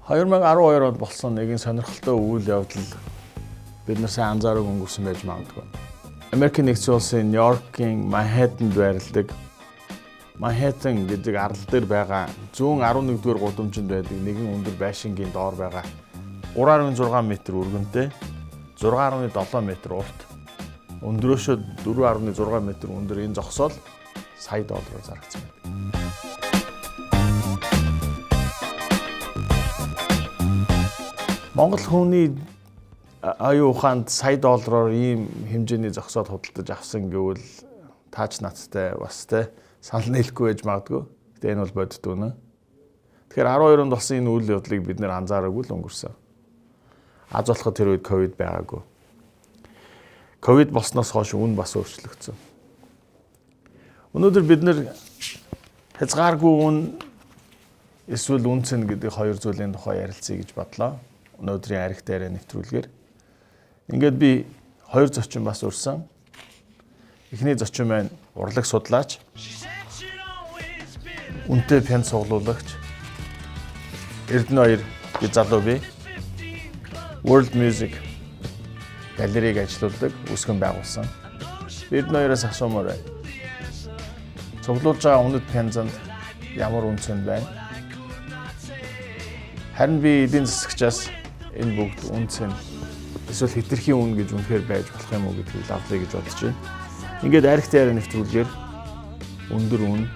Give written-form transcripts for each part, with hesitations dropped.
2012 онд болсон нэгэн сонирхолтой үйл явдал бид нар сайн анзаараагүй өнгөрсөн байж магадгүй. Америкийн нэгдсэн улсын Нью-Йоркийн Манхэттенд байрладаг Манхэттен гэдэг арал дээр байгаа зүүн 11-р гудамжинд байдаг нэгэн өндөр байшингийн доор байгаа 3.6 м өргөнтэй, 6.7 м урт, өндрөөшөө 4.6 м өндөр энэ зогсоол сая доллараар зарагдсан байна. Монгол хүний оюун ухаанд сая доллараар ийм хэмжээний зогсоол худалдаж авсан гэвэл таач надтай бас те санал нийлэхгүй байж магадгүй. Гэтэ энэ бол бодит үнэн. Тэгэхээр 12 онд болсон энэ үйл явдлыг бид нэр анзаараагүй л өнгөрсөн. Аз болоход тэр үед ковид байгаагүй. Ковид болсноос хойш үн бас өөрчлөгдсөн. Өнөөдөр бид нэр хязгааргүй үн эсвэл үн цэн гэдэг хоёр зүйлийн тухай ярилцъя гэж бодлоо. Өнөөдрийн ариг дээрээ нэвтрүүлгээр. Ингээд би хоёр зочин бас урьсан. Эхний зочин маань урлаг судлаач, үнэтэй пян цуглуулагч Эрдэнэ хоёр гэж залуу би. World Music галерейг ажилуулдаг, үүсгэн байгуулсан. Эрдэнэ хоёроос асуумаар байна. Цуглуулж байгаа үнэт пянзанд ямар үн цэн байна? Харин би эдийн засагчаас энэ бүгд үн цэн эсвэл хэтэрхий үн гэж үнэхээр байж болох юм уу гэдгийг лавлая гэж бодож байна. Ингээд аригтай яриа нэвтрүүлгээр өндөр үн,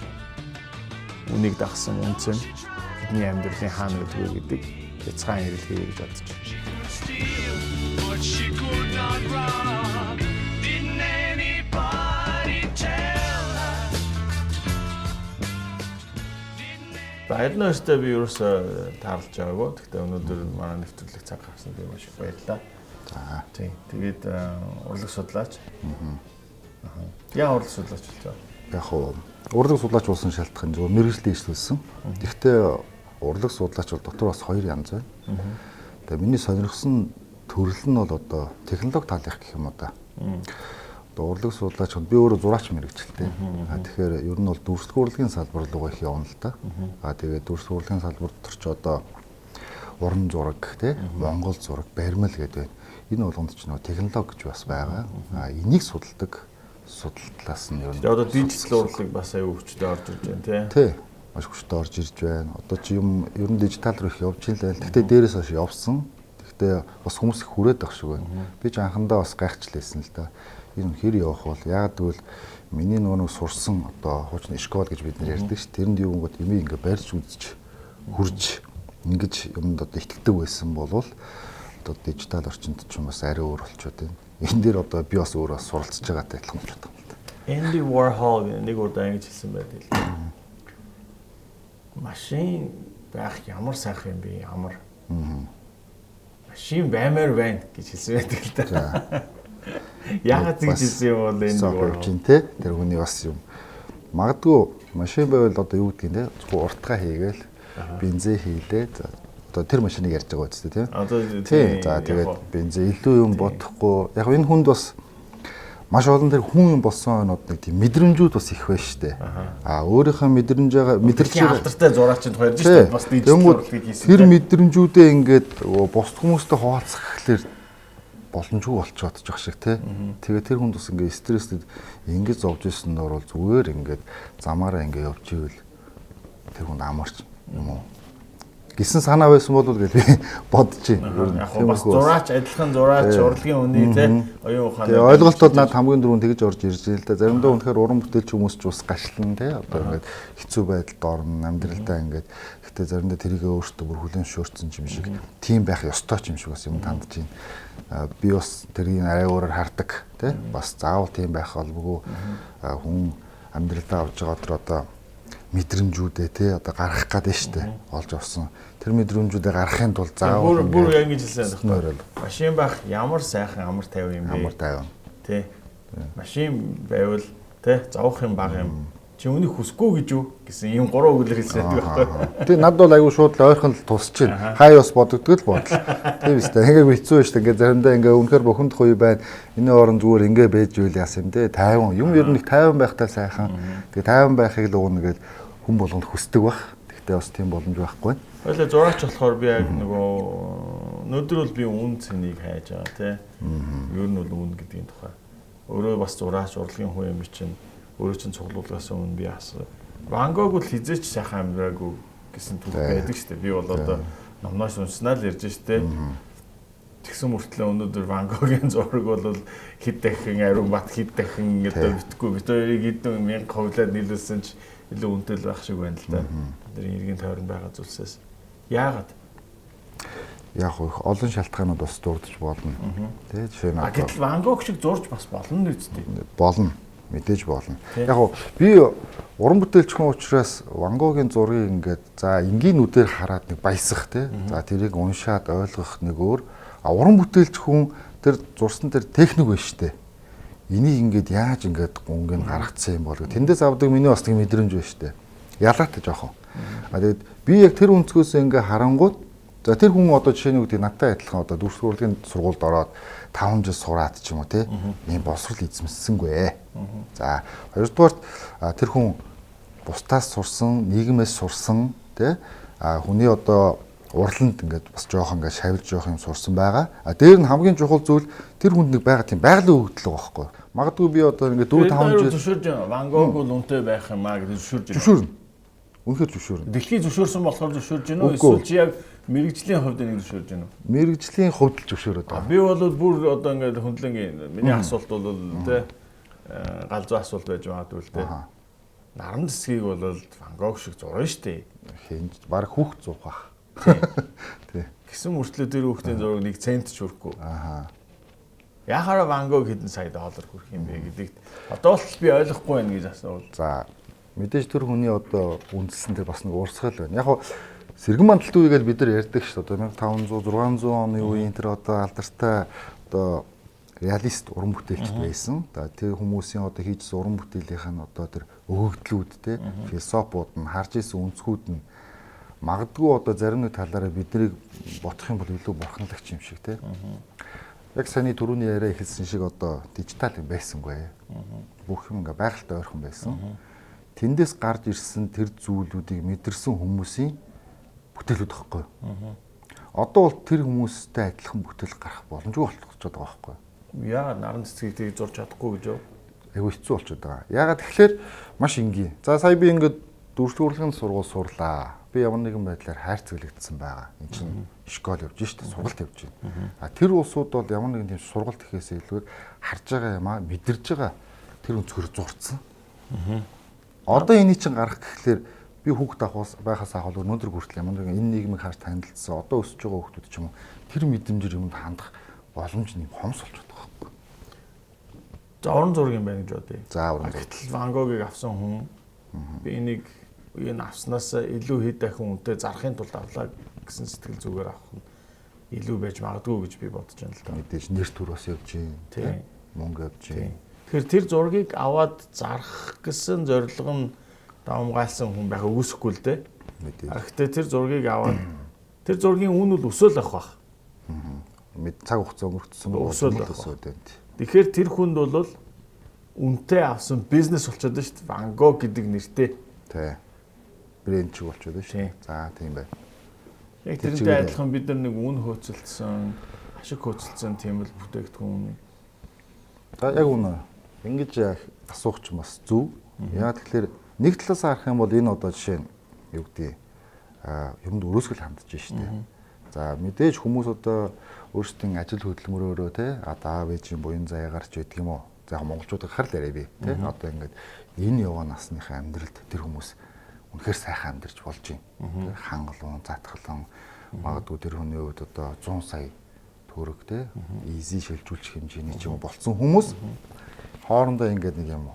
үнийг дагсан үн цэн бидний амьдралын хаана байдаг вэ гэдэг бяцхан ярил хийе гэж бодож байна. But she could not rob. Didn't anybody tell her? За Эрдэнэ хоёртой би ерөөсөө таарлаж байгаагүй. Гэхдээ өнөөдөр манай нэвтрүүлэг цаг гаргасан тийм маш их баярлалаа. За. Тийм. Тэгээд урлаг судлаач. Аа. Яа урлаг судлаач болж байгаа? Яг хуу урлаг судлаач болсон шалтгаан зөв мэргэжил дэвшлүүлсэн. Гэхдээ урлаг судлаач бол дотор бас хоёр янз байна. Тэгээ миний сонирхсан төрөл нь бол одоо технологи талынх гэх юм уу да. Одоо урлаг судлаач би өөрөө зураач мэргэжилтэй. Тэгэхээр ер нь бол дүрслэх урлагийн салбар руугаа их явна л да. Тэгээд дүрслэх урлагийн салбар дотор ч одоо уран зураг тий, Монгол зураг, баримл гэдэг байна. Энэ болгонд ч нөгөө технологи гэж бас байгаа. Энийг судалдаг судал талаас нь ер нь Тэгээ одоо дижитал урлаг бас аюу хүчтэй орж ирж байна тий. Тий. Маш хүчтэй орж ирж байна. Одоо чи юм ер нь дижитал руу их явж байна л. Гэхдээ дээрээс хойш явсан. Гэхдээ бас хүмүүс их хүрээд байх шиг байна. Би ч анхандаа бас гайхчлээсэн л да. Энэ хэр явах бол яагаад гэвэл миний нөгөө нэг сурсан одоо хуучин школ гэж бид нэр ярьдаг ш. Тэрэнд юу гингод юм ингээ барьж үзэж хурж ингэж юмд одоо итгэдэг байсан болвол одоо дижитал орчинд ч юм бас арай өөр болчиход байна. Энэ дээр одоо би бас өөрөө суралцж байгаатай адилхан болчиход байгаа юм л да. Andy Warhol нэг удаа ингэж хэлсэн байдаг л. Машин байх ямар сайхан юм бэ? Ямар. Машин баймаар байна гэж хэлсэн байдаг л да. Яагаад ингэж хэлсэн юм бол энэ Warhol те тэр хүний бас юм. Магадгүй машин байвал одоо юу гэдгийг те зөвхөн уртгаа хийгээл бензин хийлээ. За одоо тэр машиныг ярьж байгаа үстэй тийм. Одоо тий. За тэгээд бензин илүү юм бодохгүй. Яг энэ хүнд бас маш олон тэр хүн юм болсон өнод нэг тийм мэдрэмжүүд бас их байж штэ. Өөрийнхөө мэдрэмжээ мэдэрч байгаа алдартай зураачийн тухай ярьж штэ бас дижитал урлагийг хийсэн. Тэр мэдрэмжүүдээ ингээд бусд хүмүүстэй хуваалцах гэхлээр боломжгүй болчиход ч байх шиг тий. Тэгээ тэр хүнд бас ингээд стресстэй ингэж зовж исэн нь бол зүгээр ингээд замаараа ингээд явж ивэл тэр хүнд амарч юм уу гэсэн санаа байсан болов гэж би бодож байна. Яг бас зураач адилхан зураач урлагийн үний те оюун ухааны. Тэгээ ойлголт бол над хамгийн түрүүнд тэгж орж ирж байна л да. Заримдаа үнэхээр уран бүтээлч хүмүүс ч бас гашлан те одоо ингээд хэцүү байдалд орно, амьдралдаа ингээд гэтээ заримдаа тэрийгэ өөртөө бүр хүлээн зөвшөөрсөн юм шиг тийм байх ёстой ч юм шиг бас юм тандж байна. Би бас тэрийг арай өөрөөр хардаг те. Бас заавал тийм байх албагүй хүн амьдралдаа авч байгаа тэр одоо мэдрэмжүүдээ те одоо гаргах гээд нь штэ олж авсан. Тэр мэдрэмжүүдээ гаргахын тулд заавал бүр яг ингэж хэлсэн юм байна. Машин байх ямар сайхан амар тайван юм бэ? Амар тайван. Тэ. Машин байвал тэ зовох юм бага юм. Чи үнийг хүсэхгүй гэж юу гэсэн ийм гурван үгээр хэлсэн байдаг байхгүй. Тэг над бол аягүй шууд л ойрхон л тусч байна. Хай бас бодогддог л бодол. Тийм үстэй. Ингээ хэцүү шүү дээ. Ингээ заримдаа ингээ үнэхээр бухимдах үе байна. Энэ орон зүгээр ингээ байж үйл яасан юм те. Тайван. Юм ер нь их тайван байхтай сайхан. Тэгээ тайван байхыг л уг нэгээл хүн болгонд хүсдэг байх. Гэхдээ бас тийм боломж байхгүй. Ойлаа зураач болохоор би яг нөгөө өнөөдөр бол би үн цэнийг хайж байгаа тий. Ер нь бол үн гэдгийн тухай. Өөрөө бас зураач урлагийн хүн юм чинь өөрөө чинь цуглуулгаас өмнө би асуу. Ван Гог бол хизээч сайхан амьдраагүй гэсэн түүх байдаг шүү дээ. Би бол одоо номноос уншнаа л ярьж шүү дээ. Тэгсэн мөртлөө өнөөдөр Ван Гогийн зураг бол хэд дахин ариун бат хэд дахин одоо битгүй бит хоёрыг хэдэн мянга хувлаад нийлүүлсэн ч илүү үнэтэй л байх шиг байна л да. Тэр иргэн тойрон байгаа зүйлсээс. Яагаад? Яг их олон шалтгаанууд бас дурдж болно. Тэ жишээ нь гэтэл Ван Гог шиг зурж бас болно л үстэй. Болно. Мэдээж болно. Яг гоо би уран бүтээлч хүн учраас Ван Гогийн зургийг ингээд за энгийн нүдээр хараад нэг баясах тий. За тэрийг уншаад ойлгох нэг өөр. А уран бүтээлч хүн тэр зурсан тэр техник байна штэ. Энийг ингээд яаж ингээд гунгийг гаргацсан юм бол гэх. Тэндээс авдаг миний бас нэг мэдрэмж байна штэ. Ялаатай жоохон. А тэгээд би яг тэр өнцгөөс ингээ харангууд за тэр хүн одоо жишээ нь үгдийг надтай адилхан одоо дүүрс урлагийн сургуульд ороод 5 жил сураад ч юм уу тий. Ийм боловсрол эзэмсэнгүй. За хоёрдугаарт тэр хүн бусдаас сурсан, нийгмээс сурсан тий. А хүний одоо урланд ингээд бас жоохон ингээд шавилж жоох юм сурсан байгаа. А дээр нь хамгийн чухал зүйл тэр хүнд нэг байгаа тийм байгалийн өгөгдөл байгаа байхгүй. Магадгүй би одоо ингээд 4 5 жил зөвшөөрж Ван Гог бол үнэтэй байх юм а гэж зөвшөөрж байна. Зөвшөөрнө. Үнэхээр зөвшөөрнө. Дэлхий зөвшөөрсөн болохоор зөвшөөрж байна уу? Эсвэл чи яг мэрэгжлийн хувьд энийг зөвшөөрж байна уу? Мэрэгжлийн хувьд л зөвшөөрöd байгаа. Би бол бүр одоо ингээд хөндлөнгийн миний асуулт бол тэ галзуу асуулт байж магадгүй л тэ. Наран зэсгийг бол Ван Гог шиг зурна шүү дээ. Хинж баг хүүхд зурх бах. Тий. Гэсэн мөртлөө тэр хүүхдийн зураг 1 цент ч хүрэхгүй. Аа. Яхаараа Ван Гог хэдэн сая доллар хүрэх юм бэ гэдэгт одоо л би ойлгохгүй байна гэж асуувал. За мэдээж тэр хүний одоо үндсэн тэр бас нэг урсгал байна. Яг хуу сэргэн мандалт үегээл бид нар ярьдаг шүү дээ. Одоо 1500 600 оны үеийн тэр одоо алдартай одоо реалист уран бүтээлчд байсан. За тэр хүмүүсийн одоо хийжсэн уран бүтээлийнх нь одоо тэр өгөгдлүүд те философиуд нь харж исэн өнцгүүд нь магадгүй одоо зарим нэг талаараа биднийг бодох юм бол илүү бурханлагч юм шиг те. Яг саяны түрүүний яриа эхэлсэн шиг одоо дижитал юм байсангүй. Бүх юм ингээ байгальтай ойрхон байсан. Тэндээс гарч ирсэн тэр зүйлүүдийг мэдэрсэн хүмүүсийн бүтээлүүд байхгүй. Одоо бол тэр хүмүүстэй адилхан бүтээл гарах боломжгүй болчиход байгаа байхгүй. Яагаад наран цэцгийг тийг зурж чадахгүй гэж юу? Айгу хэцүү болчиход байгаа. Яагаад тэгэхээр маш энгийн. За сая би ингээд дүүрчлэг урлагийн сургууль сурлаа. Би ямар нэгэн байдлаар хайрцаглагдсан байгаа. Энд чинь школ явж штэ, сургалт явж байна. А тэр улсууд бол ямар нэгэн тийм сургалт гэхээс илүү харж байгаа юм аа, мэдэрж байгаа тэр өнцгөр зурцсан. Одоо энийг чинь гарах гэхлээр би хүүхд авах байхаас ахвал өнөөдөр хүртэл ямар нэгэн энэ нийгмийг харж танилцсан одоо өсөж байгаа хүүхдүүд ч юм уу тэр мэдрэмжээр юмд хандах боломж нэг хомс болчиход байгаа байхгүй. За уран зураг юм байна гэж бодъё. За уран зураг. Гэтэл Ван Гогийг авсан хүн би энийг энэ авснаас илүү хэд дахин үнэтэй зарахын тулд авлаа гэсэн сэтгэл зүгээр авах нь илүү байж магадгүй гэж би бодож байна л да. Мэдээж нэр төр бас явж байна. Тийм. Мөнгө явж байна. Тэгэхээр тэр зургийг аваад зарах гэсэн зорилго нь давамгайлсан хүн байх үгүйсэхгүй л дээ. Мэдээж. Гэхдээ тэр зургийг аваад тэр зургийн үн бол өсөөл авах байх. Мэд цаг хугацаа өнгөрцсөн Өсөөл байх. өсөөд байна. Тэгэхээр тэр хүнд бол үнэтэй авсан бизнес болчиход байна шүү дээ. Ван Гог гэдэг нэртэй. Тэ. Брэнд чиг болчиход байна шүү. Тийм. За тийм байна. Яг Тэр тэрнтэй чигээр адилхан бид нар нэг үн хөөцөлдсөн, ашиг хөөцөлдсөн тийм л бүтээгдэхүүн. За яг үнэ. Ингэж асуух ч бас зөв. Яа тэгэхээр нэг талаас харах юм бол энэ одоо жишээ нь юу гэдэг юмд өрөөсгөл хандж штэ. За мэдээж хүмүүс одоо өөрсдийн ажил хөдөлмөрөөрөө те аав ээжийн буян заяагаар ч байдаг юм уу. За яг монголчууд хар л яриа би те одоо ингээд энэ яваа насныхаа амьдралд тэр хүмүүс үнэхээр сайхан амьдарч болж байна. Хангалуун, затгалан магадгүй тэр хүний хувьд одоо 100 сая төгрөг те easy шилжүүлчих хэмжээний ч юм уу болцсон хүмүүс хоорондоо ингээд нэг юм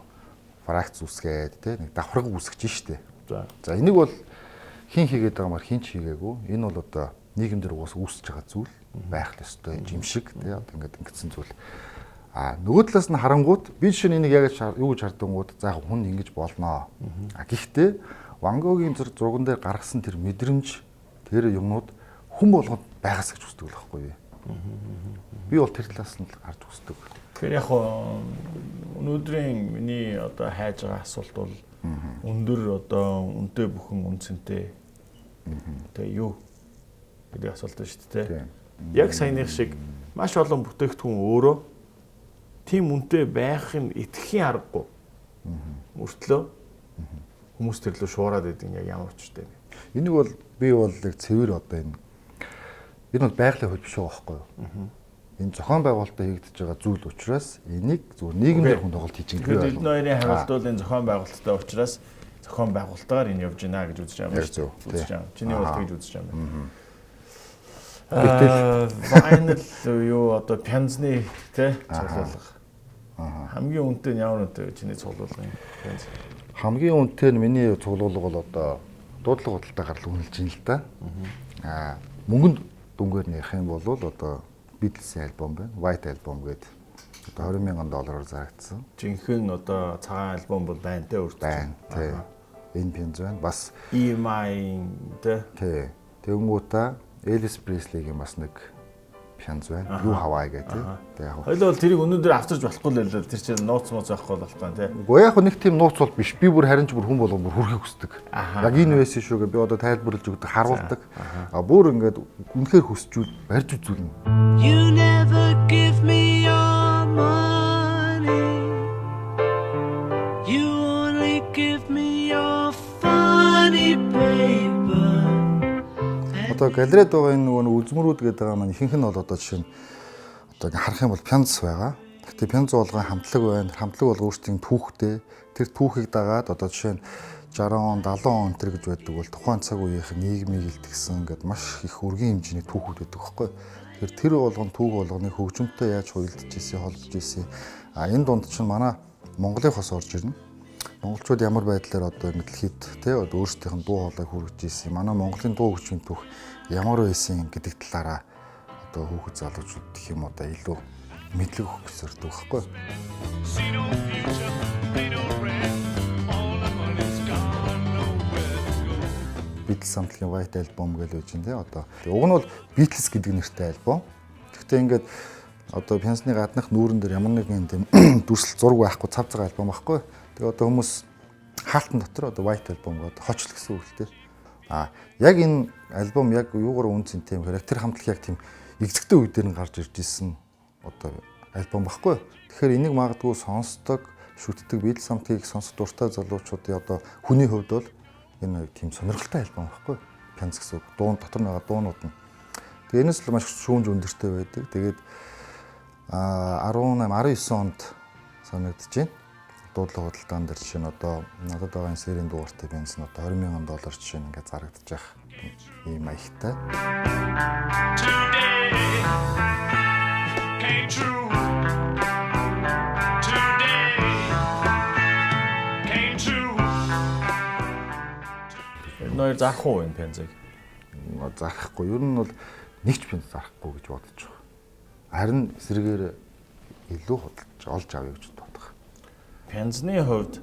фракц үүсгээд те нэг давхарга үүсгэж штэ. За. За энийг бол хин хийгээд байгаа мар хин ч хийгээгүй. Энэ бол одоо нийгэмдэр угаас үүсэж байгаа зүйл байх л ёстой жимшиг тий одоо ингээд ингэсэн зүйл. А нөгөө талаас нь харангуут би жишээ нь энийг яг юу гэж хардангууд за яг хүн ингэж болноо. А гэхдээ Ван Гогийн зурган дээр гаргасан тэр мэдрэмж тэр юмнууд хүн болгонд байгаас гэж үздэг л байхгүй юу? Би бол тэр талаас нь л харж үздэг. Тэгэхээр яг өнөөдрийн миний одоо хайж байгаа асуулт бол өндөр одоо үнэтэй бүхэн үн цэнтэй Тэгээ юу гэдэг асуулт байна шүү дээ. Яг саяных шиг маш олон бүтээгдэхүүн өөрөө тийм үнэтэй байх нь итгэхийн аргагүй. Мөртлөө хүмүүс тэр лөө шуураад байдаг нь яг ямар учиртай юм бэ? Энийг бол би бол яг цэвэр одоо энэ бол байгалийн хууль биш байгаа байхгүй юу? Энэ зохион байгуулалтаа хийгдэж байгаа зүйл учраас энийг зүгээр нийгэмээр хүн тоглолт хийж байгаа. Тэгэхээр эдгээр хоёрын хариулт бол энэ зохион байгуулалттай учраас зохион байгуулалтаар энэ явж байна гэж үзэж байгаа юм шүү дээ. Чиний бол тэгж үзэж байгаа юм байна. Гэтэл vinyl юу одоо пянзны тий цуглуулга. Хамгийн үнэтэй нь ямар үнэтэй чиний цуглуулга юм? Пянз. Хамгийн үнэтэй нь миний цуглуулга бол одоо дуудлага худалдаа гарал үнэлж байна л да. Аа мөнгөнд дүнгээр нь ярих юм бол одоо Beatles-ийн альбом байна. White Album гэдэг одоо $20,000 зарагдсан. Жинхэнэ одоо цагаан альбом бол байна те өөртөө. Байна тий. Энэ пянз байна. Бас EMI те. Тий. Тэгэнгүүтээ Elvis Presley-гийн бас нэг пянз байна. Blue Hawaii гэх тий. Тэгээ яг хоёул бол тэрийг өнөөдөр авчирч болохгүй л байлаа. Тэр чинь нууц мууц байхгүй болохгүй тий. Үгүй яг нэг тийм нууц бол биш. Би бүр харин ч бүр хүн болгон бүр хүрхийг хүсдэг. Яг энэ байсан шүү гэ би одоо тайлбарлаж өгдөг, харуулдаг. А бүр ингээд үнэхээр хүсчүүл барьж үзүүлнэ. You never give me your money. You only give me your funny paper. Одоо галерейд байгаа энэ нөгөө үзмөрүүд гэдэг байгаа маань ихэнх нь бол одоо жишээ нь одоо ингэ харах юм бол пянз байгаа. Гэхдээ пянз болгон хамтлаг байна. Хамтлаг бол өөрсдийн түүхтэй. Тэр түүхийг дагаад одоо жишээ нь 60 он, 70 он энэ гэж байдаг бол тухайн цаг үеийнх нийгмийг илтгэсэн ингээд маш их өргөн хэмжээний түүхүүд байдаг байхгүй. Тэгэхээр тэр болгон түүх болгоныг хөгжмөнтэй яаж хуйлдж ирсэн, холбож ирсэн. А энэ дунд чинь манай Монголын хос орж ирнэ. Монголчууд ямар байдлаар одоо ингэ дэлхийд тий одоо өөрсдийнх нь дуу хоолойг хүргэж ирсэн. Манай Монголын дуу хөгжмийн түүх ямар байсан гэдэг талаараа одоо хүүхэд залуучууд гэх юм одоо илүү мэдлэг өгөх гэсэн үг байхгүй. Beatles хамтлагийн White Album гэж байж байна тий одоо. Уг нь бол Beatles гэдэг нэртэй альбом. Гэхдээ ингээд одоо пянзны гаднах нүүрэн дээр ямар нэгэн тийм дүрслэл зураг байхгүй цав цагаан альбом байхгүй. Тэгээ одоо хүмүүс хаалтан дотор одоо White Album гэдэг хочл гэсэн үг л дээ. А яг энэ альбом яг юугаар үн цэнтэй юм гэхээр тэр хамтлаг яг тийм эгзэгтэй үе дээр нь гарч ирж исэн одоо альбом байхгүй. Тэгэхээр энийг магадгүй сонсдог, шүтдэг Beatles хамтлагийг сонсох дуртай залуучуудын одоо хүний хувьд бол энэ тийм сонирхолтой альбом байхгүй. Пянз гэсэн үг. Дуун дотор нь байгаа дуунууд нь. Тэгээ энэс л маш шүүмж өндөртэй байдаг. Тэгээд 18 19 онд санагдаж байна. Дуудлага худалдаан дээр жишээ нь одоо надад байгаа энэ серийн дугаартай бенз нь одоо $20,000 жишээ нь ингээд зарагдаж байх ийм маягтай. Энэ хоёр зарах уу энэ пензийг? Зарахгүй. Ер нь бол нэг ч пенз зарахгүй гэж бодож байгаа. Харин эсрэгээр илүү худалдаж олж авъя гэж бодох. Пянзны хувьд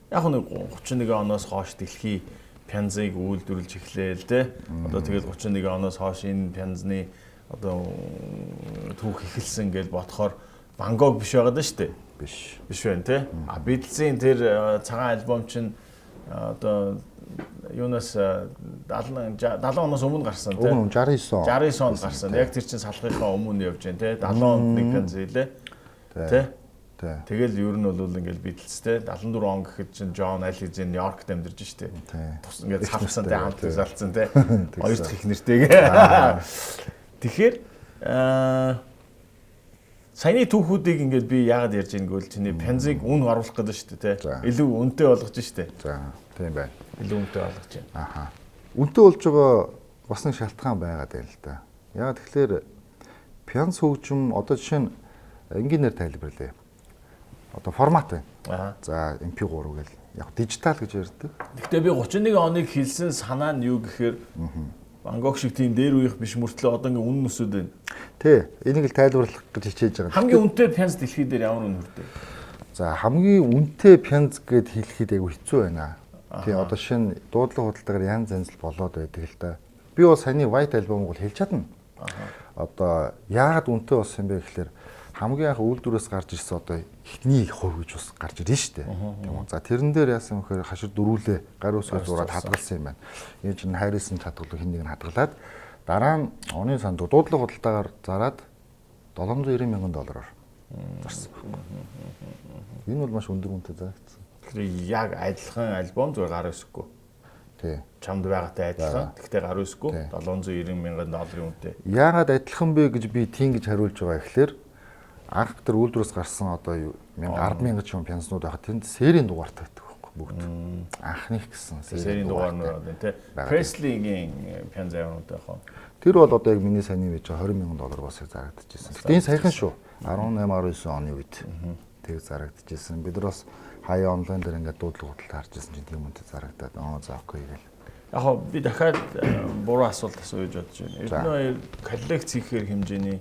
яг нэг 31 оноос хойш дэлхий пянзыг үйлдвэрлэж эхлээл те. Одоо тэгэл 31 оноос хойш энэ пянзны одоо түүх эхэлсэн гэж бодохоор Ван Гог биш байгаад нь шүү дээ. Биш байна те. А Beatles-ийн тэр цагаан альбом чинь одоо юунаас 70 оноос өмнө гарсан те. Өмнө 69 он. 69 онд гарсан. Яг тэр чинь салхынхаа өмнө явж байна те. 70 онд нэг пянз хийлээ. Тэ. Тэгэл ер нь бол ингээл Beatles те 74 он гэхэд чинь Джон аль хэзээ Нью-Йоркт амьдарч штэ. Тус ингээд салсан те хамт залцсан те. Хоёр дахь их нэртэйг. Тэгэхээр саяны түүхүүдийг ингээд би яагаад ярьж ийн гэвэл чиний пянзыг үн оруулах гэдэг штэ те. Илүү үнэтэй болгож штэ. За тийм байна. Илүү үнэтэй болгож байна. Аха. Үнэтэй болж байгаа бас нэг шалтгаан байгаад байна л да. Яагаад тэгэхээр пянз хөгжим одоо жишээ нь энгийнээр тайлбарлая. Одоо формат байна. За MP3 гэл яг дижитал гэж ярьдаг. Гэхдээ би 31 оныг хэлсэн санаа нь юу гэхээр Ван Гог шиг тийм дээр үеих биш мөртлөө одоо ингээ үнэн өсөд байна. Тий, энийг л тайлбарлах гэж хичээж байгаа. Хамгийн үнэтэй пянз дэлхий дээр ямар үн хүрдээ? За хамгийн үнэтэй пянз гэд хэлэхэд айгүй хэцүү байна. Тий, одоо шинэ дуудлага худалдаагаар янз янз л болоод байдаг л да. Би бол саяны White Album-ыг бол хэлж чадна. Одоо яагаад үнэтэй болсон юм бэ гэхээр Хамгийн анх үйлдвэрээс гарч ирсэн одоо эхний хувь гэж бас гарч ирнэ шүү дээ. Тийм үү. За тэрэн дээр яасан гэхээр хашир дөрүүлээ гар үсгээр зураад хадгалсан юм байна. Энэ чинь хайрлсан хадгалуу хин нэг нь хадгалаад дараа нь оны санд дуудлага худалдаагаар зараад 790 мянган доллараар зарсан байна. Энэ бол маш өндөр үнэтэй зарагдсан. Тэгэхээр яг адилхан альбом зүгээр гар үсэхгүй. Тий. Чамд байгаатай адилхан. Тэгтээ гар үсэхгүй 790 мянган долларын үнэтэй. Яагаад адилхан бэ гэж би тийм гэж хариулж байгаа гэхлээр анх тэр үйлдвэрээс гарсан одоо 10,000 ч юм пянзнууд байхад тэнд серийн дугаартай байдаг байхгүй бүгд. Анхных гэсэн серийн дугаар нь байна тий. Presley-гийн пянз авианууд байх уу? Тэр бол одоо яг миний саяны байж байгаа 20 мянган доллар бас зарагдчихсэн. Гэтэ энэ саяхан шүү. 18 19 оны үед тэг зарагдчихсэн. Бид нар бас хаяа онлайн дээр ингээд дуудлага худалдаа харж ирсэн чинь тийм үнэтэй зарагдаад аа за окей гэл. Яг хоо би дахиад буруу асуулт асууя гэж бодож байна. Эрдэнэ хоёр коллекц хийхээр хэмжээний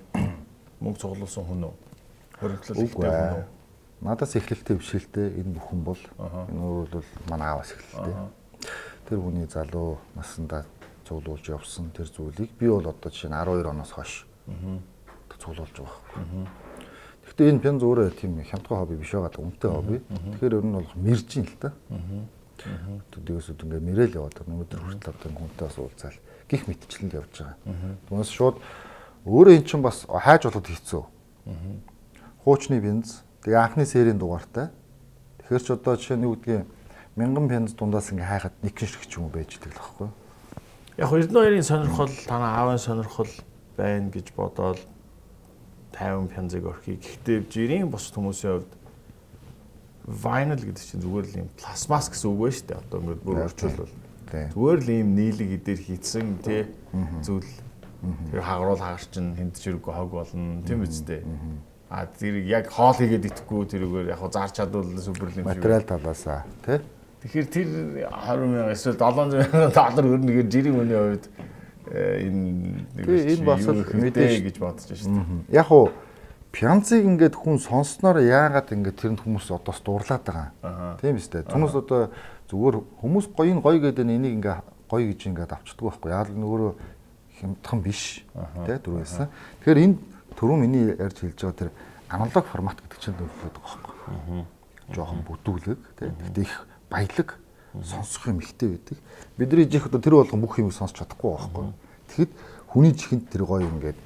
мөнгө цуглуулсан хүн үү? Хоригдлол ихтэй хүн үү? Надаас эхлэлтэй биш л дээ. Энэ бүхэн бол энэ өөр бол манай ааваас эхлэлтэй. Тэр хүний залуу насандаа цуглуулж явсан тэр зүйлийг би бол одоо жишээ нь 12 оноос хойш цуглуулж байгаа байхгүй. Гэхдээ энэ пянз өөрөө тийм хямдхан хобби биш байгаа, үнэтэй хобби. Тэгэхээр ер нь бол мэржин л та. Төдийгөөс ингээ мэрэл яваад өнөөдөр хүртэл одоо хүнтэй бас уулзаал гих мэтчлэн явж байгаа. Түүнээс шууд өөрөө эн чинь бас хайж болоход хэцүү. Хуучны пянз, тэгээ анхны серийн дугаартай. Тэгэхээр ч одоо жишээ нь юу гэдгийг мянган пянз дундаас ингээ хайхад нэг ширхэг ч юм уу байж идэг л байхгүй. Яг Эрдэнэ хоёрын сонирхол, танай аавын сонирхол байна гэж бодоол 50 пянзыг орхий. Гэхдээ жирийн бус хүмүүсийн хувьд vinyl гэдэг чинь зүгээр л юм пластмасс гэсэн үг байна шүү дээ. Одоо ингээд бүр орчуулвал. Зүгээр л ийм нийлэг эдээр хийцэн тий зүйл. Тэр хагаруул хагаар чинь тэнд ч хэрэггүй хог болно. Тийм үстэй. А тэр яг хоол хийгээд идэхгүй тэрүүгээр яг зарч чадвал супер юм шиг. Материал талаасаа тий. Тэгэхээр тэр 20 мянга эсвэл 700 мянган доллар өрнө гэхээр жирийн хүний хувьд энэ энэ бас л мэдээ гэж бодож байна шүү дээ. Яг уу пянзыг ингээд хүн сонссноор яагаад ингээд тэрэнд хүмүүс одоос дурлаад байгаа. Тийм биз дээ. Түүнээс одоо зүгээр хүмүүс гоё энэ гоё гэдэг нь энийг ингээд гоё гэж ингээд авчдаггүй байхгүй. Яг л нөгөө хямдхан биш тий түрүүсэн. Тэгэхээр энэ түрүү миний ярьж хэлж байгаа тэр аналог формат гэдэг чинь нөлөөлөд байгаа байхгүй. Жохон бүдүүлэг тий. Гэхдээ их баялаг сонсох юм ихтэй байдаг. Бидний жих одоо тэр болгон бүх юм сонсч чадахгүй байхгүй. Тэгэхэд хүний чихэнд тэр гоё ингээд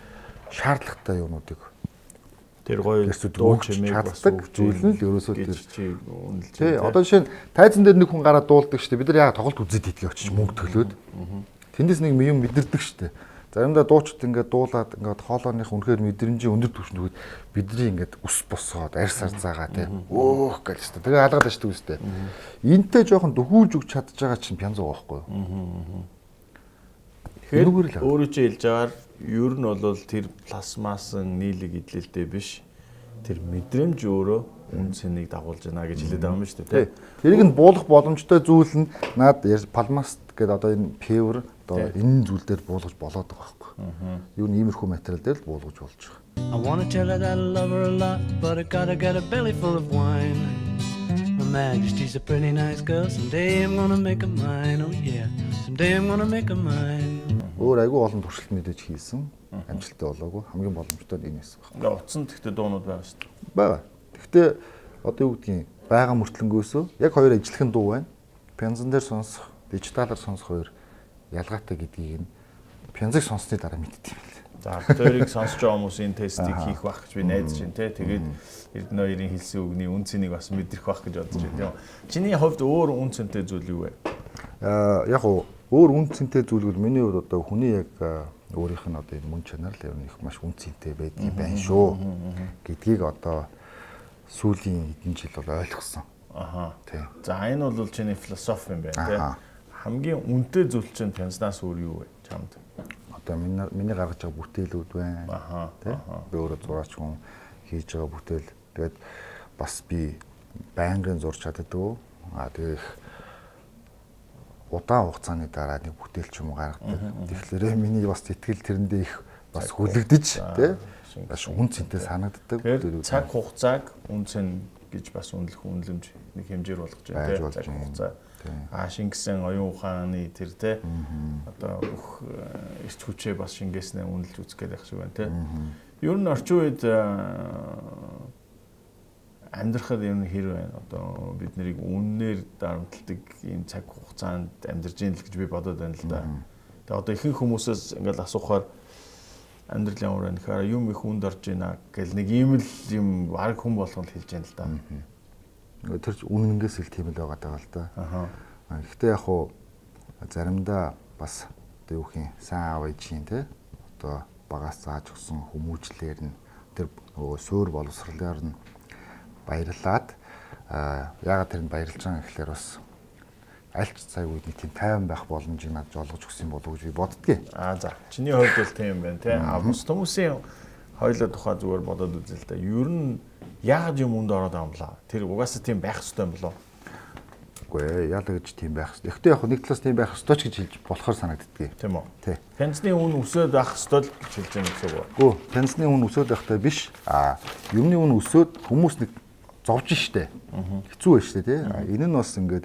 шаардлагатай юмнуудыг тэр гоё дуу чимээг бас зүйл нь л ерөөсөө тэр чи үнэлж тий. Одоо жишээ нь тайзан дээр нэг хүн гараад дуулдаг шүү дээ. Бид нар яагаад тоглолт үзээд идэх очиж мөнгө төлөөд. Тэндээс нэг юм мэдэрдэг шүү дээ. Заримдаа дуучид ингээд дуулаад ингээд хоолойных үнэхээр мэдрэмжийн өндөр түвшинд хүрээд бидний ингээд ус босгоод арьс арзаагаа тий. Өөх гэж шүү дээ. Тэгээ алгаад ашдаг үстэй. Энтэй жоохон дөхүүлж өгч чадж байгаа чинь пянз байгаа байхгүй юу? Тэгэхээр өөрөө чи хэлж байгаагаар ер нь бол тэр пластмассан нийлэг идэлтэй биш. Тэр мэдрэмж өөрөө үн цэнийг дагуулж байна гэж хэлээд байгаа юм шүү дээ. Тэрийг нь буулгах боломжтой зүйл нь наад пластмасс гэдэг одоо энэ певер одоо энэ зүйл дээр буулгаж болоод байгаа байхгүй. Юу нь иймэрхүү материал дээр л буулгаж болж байгаа. I wanna tell her that I love her a lot, but I gotta get a belly full of wine. Her Majesty's a pretty nice girl. Someday I'm gonna make her mine. Oh yeah. Someday I'm gonna make her mine. Өөр айгүй олон туршилт мэдээж хийсэн. Амжилттай болоогүй. Хамгийн боломжтой нь энэ байсан байна. Ингээ утсан тэгтээ дуунууд байгаа шүү дээ. Байгаа. Тэгтээ одоо юу гэдгийг байгаа мөртлөнгөөсөө яг хоёр ажиллахын дуу байна. Пянзан дээр сонсох, дижиталаар сонсох хоёр ялгаатай гэдгийг нь пянзыг сонссны дараа мэддэг юм байна. За, хоёрыг сонсож байгаа хүмүүс энэ тестийг хийх байх гэж би найдаж байна те. Тэгээд Эрдэнэ хоёрын хэлсэн үгний үн цэнийг бас мэдрэх байх гэж бодож байна тийм. Чиний хувьд өөр үн цэнтэй зүйл юу вэ? Яг уу өөр үн цэнтэй зүйл бол миний хувьд одоо хүний яг өөрийнх нь одоо энэ мөн чанар л ер нь их маш үн цэнтэй байдгийг байна шүү гэдгийг одоо сүүлийн хэдэн жил бол ойлгосон. Аха. Тий. За энэ бол чиний философи юм байна тий. Хамгийн үнэтэй зүйл чинь пянзнаас өөр юу вэ чамд? Одоо миний гаргаж байгаа бүтээлүүд байна. Аха. Тий. Би өөрөө зураач хүн хийж байгаа бүтээл. Тэгээд бас би байнгын зурж чаддаг. Аа тэгээ их удаан хугацааны дараа нэг бүтээл ч юм уу гаргадаг. Тэгэхээр миний бас сэтгэл тэрэндээ их бас хүлэгдэж тий. Бас үн цэнтэй санагддаг. Тэгэхээр цаг хугацааг үн цэн гэж бас үнэлэх үнэлэмж нэг хэмжээр болгож байна тийм цаг хугацаа. Аа шингэсэн оюун ухааны тэр те одоо бүх эрч хүчээ бас шингээснээ үнэлж үзэх гээд байх шиг байна те. Ер нь орчин үед амьдрахад ер нь хэр байна? Одоо бид нарыг үннээр дарамталдаг ийм цаг хугацаанд амьдарч байна л гэж би бодоод байна л да. Тэгээ одоо ихэнх хүмүүсээс ингээл асуухаар амьдрал ямар байна гэхээр юм их үнд орж байна гэл нэг ийм л юм баг хүн болгон л хэлж байна л да. Тэр ч үнэнээс л тийм л байгаа даа л да. Гэхдээ яг хуу заримдаа бас одоо юу гэх юм сайн аав ээжийн те одоо багаас зааж өгсөн хүмүүжлэр нь тэр нөгөө суур боловсролоор нь баярлаад яагаад тэр нь баярлж байгаа гэхлээр бас аль ч цаг үед нэг тийм тайван байх боломжийг надад олгож өгсөн болов уу гэж би боддгийг. Аа за. Чиний хувьд бол тийм байна те. А бус хүмүүсийн хоёлоо тухай зүгээр бодоод үзэл та. Ер нь яагаад юм үнд ороод байгаа юм блаа? Тэр угаасаа тийм байх ёстой юм болоо? Үгүй ээ, яалаа гэж тийм байх ёстой. Гэхдээ яг нэг талаас тийм байх ёстой ч гэж хэлж болохоор санагддгийг. Тийм үү? Тий. Пенсны үн өсөөд байх ёстой л гэж хэлж байгаа гэсэн үг үү? Үгүй, пенсны үн өсөөд байхтай биш. Аа, юмны үн өсөөд хүмүүс нэг зовж штэ. Хэцүү байж штэ тий. Энэ нь бас ингээд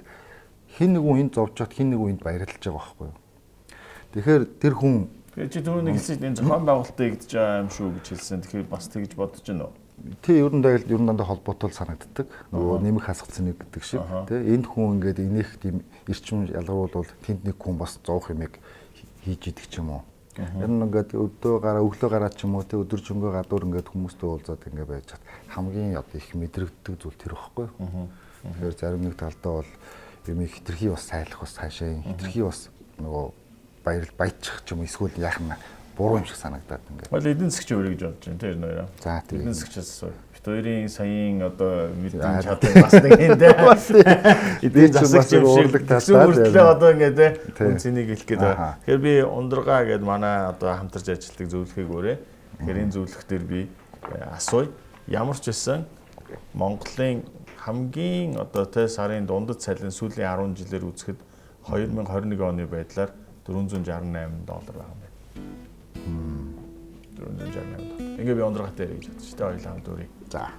хин нэг хүн энд зовж чад хин нэг хүн энд баярлаж байгаа байхгүй юу. Тэгэхээр тэр хүн Тэгээ чи түрүү нэг хэлсэн энэ зохион байгуулалтыг игдэж байгаа юм шүү гэж хэлсэн. Тэгэхээр бас тэгж бодож байна уу? Тий, ер нь дайг ер нь дандаа холбоотой л санагддаг. Нөгөө нэмэх хасах цэник гэдэг шиг тий. Энд хүн ингээд инех тийм эрчим ялгаруул тэнд нэг хүн бас зовх юмыг хийж идэг ч юм уу. Ер нь ингээд өдөө гараа өглөө гараа ч юм уу тий өдөржингөө гадуур ингээд хүмүүстэй уулзаад ингээд байж чад хамгийн одоо их мэдрэгддэг зүйл тэр байхгүй. Тэгэхээр зарим нэг талдаа бол юм хитрхи бас сайлах бас цаашаа хитрхи бас нөгөө баяр баячих ч юм эсвэл яах нь буруу юм шиг санагдаад ингээд. Бол эдийн засгч өрөө гэж бодож байна тэр нөрөө. За тийм. Эдийн засгчаас асуу. Бит хоёрын саяын одоо мэдэн чадвар бас нэг юм те. Эдийн засагч уурлаг талдаа мөртлөө одоо ингээд те үн цэнийг хэлэх гээд байгаа. Тэгэхээр би ундрага гэд манай одоо хамтарч ажилладаг зөвлөхийг өрөө. Тэгэхээр энэ зөвлөх дээр би асууя. Ямар ч байсан Монголын хамгийн одоо те сарын дундад цалин сүүлийн 10 жилээр үзэхэд 2021 оны байдлаар $468 байгаа юм байна. 468 доллар. Ингээ би ундрагтай ярих гэж бодчих те хоёулаа хамт өрье. За.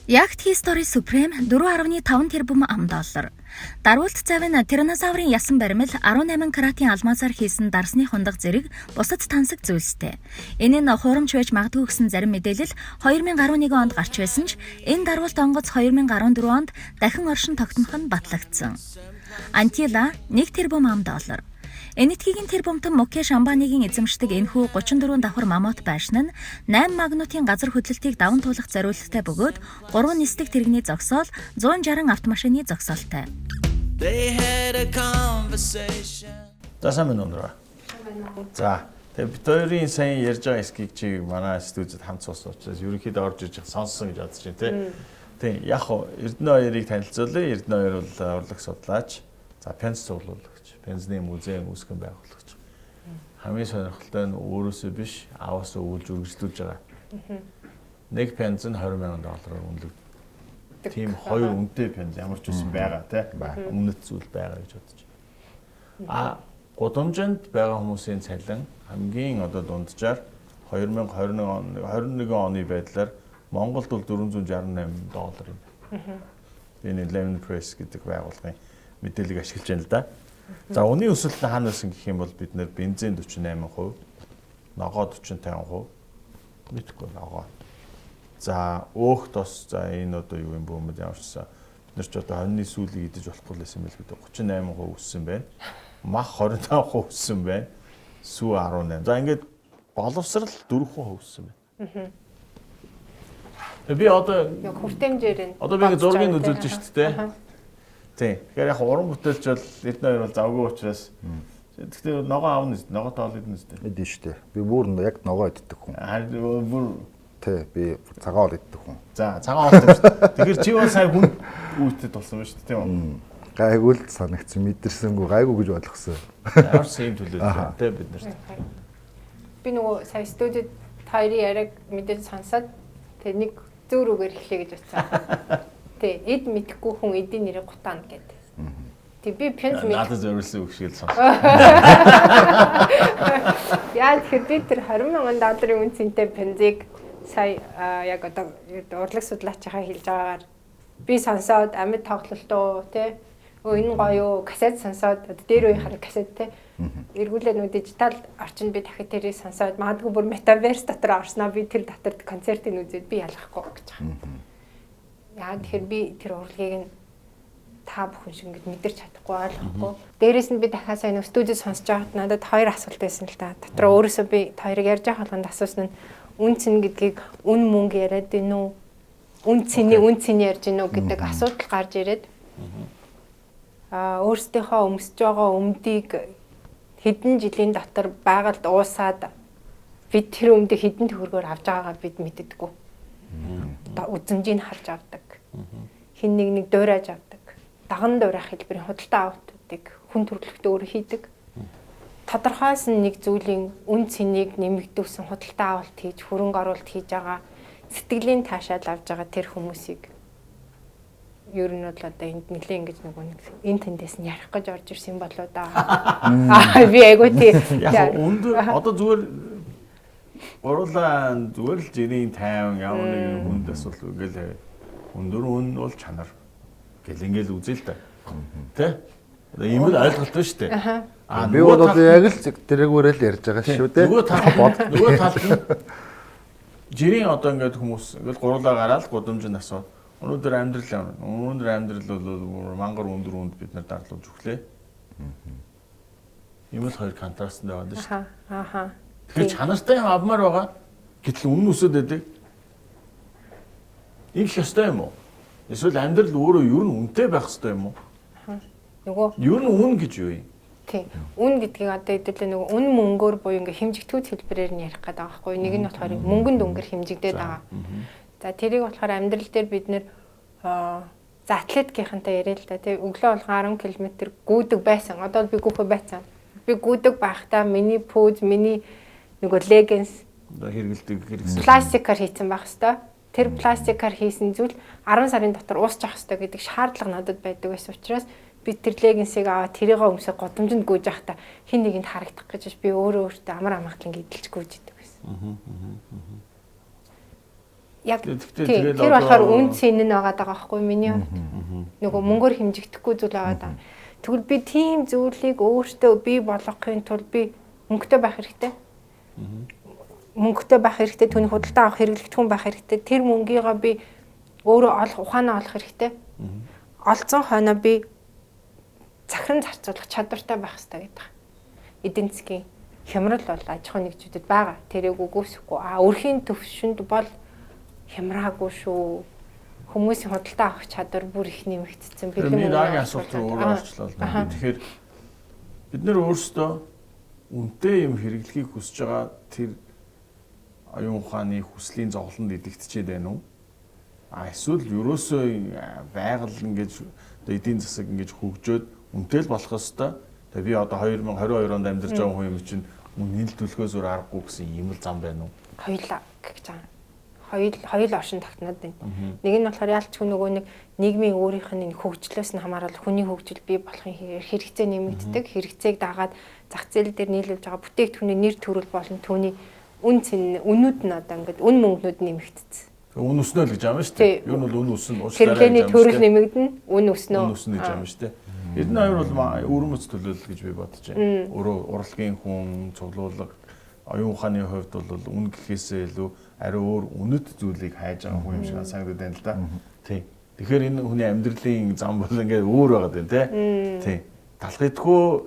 Yacht History Supreme 4.5 тэрбум ам доллар. Дарвуулт завь нь тиранозаврын ясан баримл 18 каратын алмазаар хийсэн дарсны хундаг зэрэг бусад тансаг зүйлстэй. Энэ нь хуурамч байж магадгүй гэсэн зарим мэдээлэл 2011 онд гарч байсан ч энэ дарвуулт онгоц 2014 онд дахин оршин тогтнох нь батлагдсан. Антила 1 тэрбум ам доллар. Энэтхэгийн тэрбумтан Мукеш Амбанигийн эзэмшдэг энэхүү 34 давхар мамот байшин нь 8 магнитын газар хөдлөлтийг даван туулах зориулттай бөгөөд 3 нисдэг тэрэгний зогсоол 160 автомашины зогсоолтой. За сайн байна уу? За тэгээ бид хоёрын сайн ярьж байгаа эсхийг чи манай студид хамт суусан учраас ерөнхийдөө орж иж сонссон гэж бодож байна тий. Тийм яг хуу Эрдэнэ хоёрыг танилцуулъя. Эрдэнэ хоёр бол урлаг судлаач, за пенс цуглуулагч, пенсний музейн үүсгэн байгуулагч. Хамгийн сонирхолтой нь өөрөөсөө биш, ааваасаа үүлж үргэлжлүүлж байгаа. Нэг пенз нь $20,000 үнэлэгддэг. Тийм хоёр үнэтэй пенз ямар ч үсэн байгаа тий. Үнэт зүйл байгаа гэж бодож байна. А гудамжинд байгаа хүмүүсийн цалин хамгийн одоо дунджаар 2021 оны байдлаар Монголд бол $468 юм байна. Энэ Lemon Press гэдэг байгууллагын мэдээллийг ашиглаж байна л да. За үнийн өсөлт нь хаана байсан гэх юм бол бид нэр бензин 48%, ногоо 45%, мэдхгүй ногоо. За өөх тос за энэ одоо юу юм бөөмөд ямар ч гэсэн бид нар ч одоо хоньны сүүлийг идэж болохгүй л байсан байл гэдэг 38% өссөн байна. Мах 25% өссөн байна. Сүү 18. За ингээд боловсрал 4% өссөн байна. Би одоо яг хүртээмжээр нь одоо би ингээд зургийг үзүүлж шүү дээ. Тийм. Тэгэхээр яг уран бүтээлч бол Эрдэнэ хоёр бол завгүй учраас гэхдээ ногоо аавна үст, ногоо тоол идэнэ үст. Идэн шүү дээ. Би бүр яг ногоо иддэг хүн. Харин бүр тий би цагаан хоол иддэг хүн. За цагаан хоол шүү дээ. Тэгэхээр чи бол сая хүн үүтэд болсон байна шүү дээ, тийм үү? Гайгүй л санагдсан, мэдэрсэнгүй гайгүй гэж ойлгосон. Ямар ч юм төлөөлөл байна тий бид нарт. Би нөгөө сая студид хоёрын яриаг мэдээж сонсоод тэг нэг зүүр үгээр эхлэе гэж бодсон. Тэ эд мэдхгүй хүн эдийн нэрийг гутаана гэдэг. Тэг би пенс мэд. Надад зориулсан үг шиг л сонс. Яа тэгэхээр би тэр $20,000 үн цэнтэй пензийг Сая яг одоо урлаг судлаачийнхаа хэлж байгаагаар би сонсоод амьд тоглолтоо тий. Өө энэ гоё юу? Кассет сонсоод одоо дээр үеийн хараг кассет тий. Эргүүлээ нүү дижитал орчинд би дахиад тэрийг сонсоод магадгүй бүр metaverse дотор орсноо би тэр дотор концертыг үзээд би ялахгүй гэж байгаа. Яа тэгэхээр би тэр урлагийг нь та бүхэн шиг ингэж мэдэрч чадахгүй ойлгохгүй. Дээрээс нь би дахиад сая нөө студид сонсож байхад надад хоёр асуулт байсан л та. Дотор өөрөөсөө би та хоёрыг ярьж байгаа болгонд асуусан нь үн цэн гэдгийг үн мөнгө яриад байна уу? Үн цэний үн цэн ярьж байна уу гэдэг асуудал гарч ирээд өөрсдийнхөө өмсөж байгаа өмдийг хэдэн жилийн дотор байгальд уусаад бид тэр өмдийг хэдэн төгрөгөөр авч байгаагаа бид мэддэггүй. Одоо үзэмжийг харж авдаг. Хин нэг нэг дуурайж авдаг. Даган дуурайх хэлбэрийн худалдаа авалтуудыг хүн төрөлхтөө өөрөө хийдэг. Тодорхойсон нэг зүйлийн үн цэнийг нэмэгдүүлсэн худалдаа авалт хийж, хөрөнгө оруулалт хийж байгаа сэтгэлийн таашаал авж байгаа тэр хүмүүсийг ер нь бол одоо энд нэлээ ингэж нөгөө нэг энэ тэндээс нь ярих гэж орж ирсэн болоо да. Аа би айгуу тий. Яг өндөр одоо зүгээр гурлаа зүгээр л жирийн 50 ямар нэгэн хүнд асуудал ингээл өндөр үн бол чанар гэл ингээл үзээ л да. Тэ? Одоо ийм л ойлголт байна шүү дээ. Аа би бол яг л тэрэгүүрээ л ярьж байгаа шүү дээ. Нөгөө талд нь жирийн одоо ингээд хүмүүс ингээл гурлаа гараал гудамжинд асуу. Өнөөдөр амьдрал ямар? Өнөөдөр амьдрал бол мангар өндөр үнд бид нар дарлуулж өглөө. Ийм л хоёр контраст байгаад шүү дээ. Ааха. Тэгэхээр чанартай юм авмаар байгаа. Гэтэл үнэн өсөд байдаг. Ийм л ёстой юм уу? Эсвэл амьдрал өөрөө ер нь үнэтэй байх ёстой юм уу? Нөгөө ер нь үн гэж юу юм? Тий. Үн гэдгийг одоо хэдүүлээ нөгөө үн мөнгөөр буюу ингээ хэмжигдэхүйц хэлбэрээр нь ярих гэдэг байгаа байхгүй юу? Нэг нь болохоор мөнгөнд өнгөр хэмжигдээд байгаа. За тэрийг болохоор амьдрал дээр бид нэр за атлетикийнхэнтэй яриа л да тий. Өглөө болгон 10 км гүйдэг байсан. Одоо би гүйхэ байцсан. Би гүйдэг байхдаа миний пүүз, миний нөгөө леггинс хэрэгэлдэг хэрэгсэл пластикаар хийсэн байх хэвээр. Тэр пластикаар хийсэн зүйл 10 сарын дотор уусчих хэвээр гэдэг шаардлага надад байдаг байсан учраас би тэр леггинсийг аваад тэрийг өмсөө гудамжинд гүйж байхдаа хин нэгэнд харагдах гэж би өөрөө өөртөө амар амгалан идэлж гүйж идэг байсан. Яг тэр болохоор үн цэн нь байгаа даа байхгүй миний хувьд. Нөгөө мөнгөөр хэмжигдэхгүй зүйл байгаа даа. Тэгвэл би тийм зүйлийг өөртөө бий болгохын тулд би мөнгөтэй байх хэрэгтэй. Мөнгөтэй байх хэрэгтэй, түүний худалдаа авах хэрэглэгдэхүүн байх хэрэгтэй. Тэр мөнгийгөө би өөрөө олох, ухаанаа олох хэрэгтэй. Олцсон хойноо би захиран зарцуулах чадвартай байх хэрэгтэй гэдэг. Эдийн засгийн хямрал бол аж ахуйн нэгжүүдэд байгаа. Тэрийг үгүйсэхгүй. А өрхийн төвшөнд бол хямраагүй шүү. Хүмүүсийн худалдаа авах чадвар бүр их нэмэгдсэн. Миний дараагийн асуулт руу өөрөө орчлоо л да. Тэгэхээр бид нэр өөрсдөө үнэтэй юм хэрэглэхийг хүсэж байгаа тэр оюун ухааны хүслийн зовлонд идэгдчихэд байна уу? А эсвэл ерөөсөө байгаль ингэж одоо эдийн засаг ингэж хөгжөөд үнэтэй л болох ёстой. Тэгээ би одоо 2022 онд амьдарч байгаа хүн юм чинь үнэн л төлөхөөс өөр аргагүй гэсэн ийм л зам байна уу? Хоёулаа гэж байгаа. Хоёул оршин тогтноод байна. Нэг нь болохоор ялч нөгөө нэг нийгмийн өөрийнх нь хөгжлөөс нь хамаарал хүний хөгжил бий болохын хэрэгцээ нэмэгддэг. Хэрэгцээг дагаад зах зээл дээр нийлүүлж байгаа бүтээгдэхүүний нэр төрөл болон түүний үн цэн үнүүд нь одоо ингээд үн мөнгнүүд нэмэгдсэн. Үн өснө л гэж юм шүү дээ. Ер нь бол үн өснө уучлаарай. Хэрэглээний төрөл нэмэгдэнэ, үн өснө. Үн өснө гэж юм шүү дээ. Эдний хоёр бол өвөрмөц төлөөлөл гэж би бодож байна. Өөрөө урлагийн хүн, цуглуулга, оюун ухааны хувьд бол үн гэхээсээ илүү ари өөр үнэт зүйлийг хайж байгаа хүн юм шиг санагдаад байна л да. Тий. Тэгэхээр энэ хүний амьдралын зам бол ингээд өөр байгаад байна тий. Тий. Талхидгүй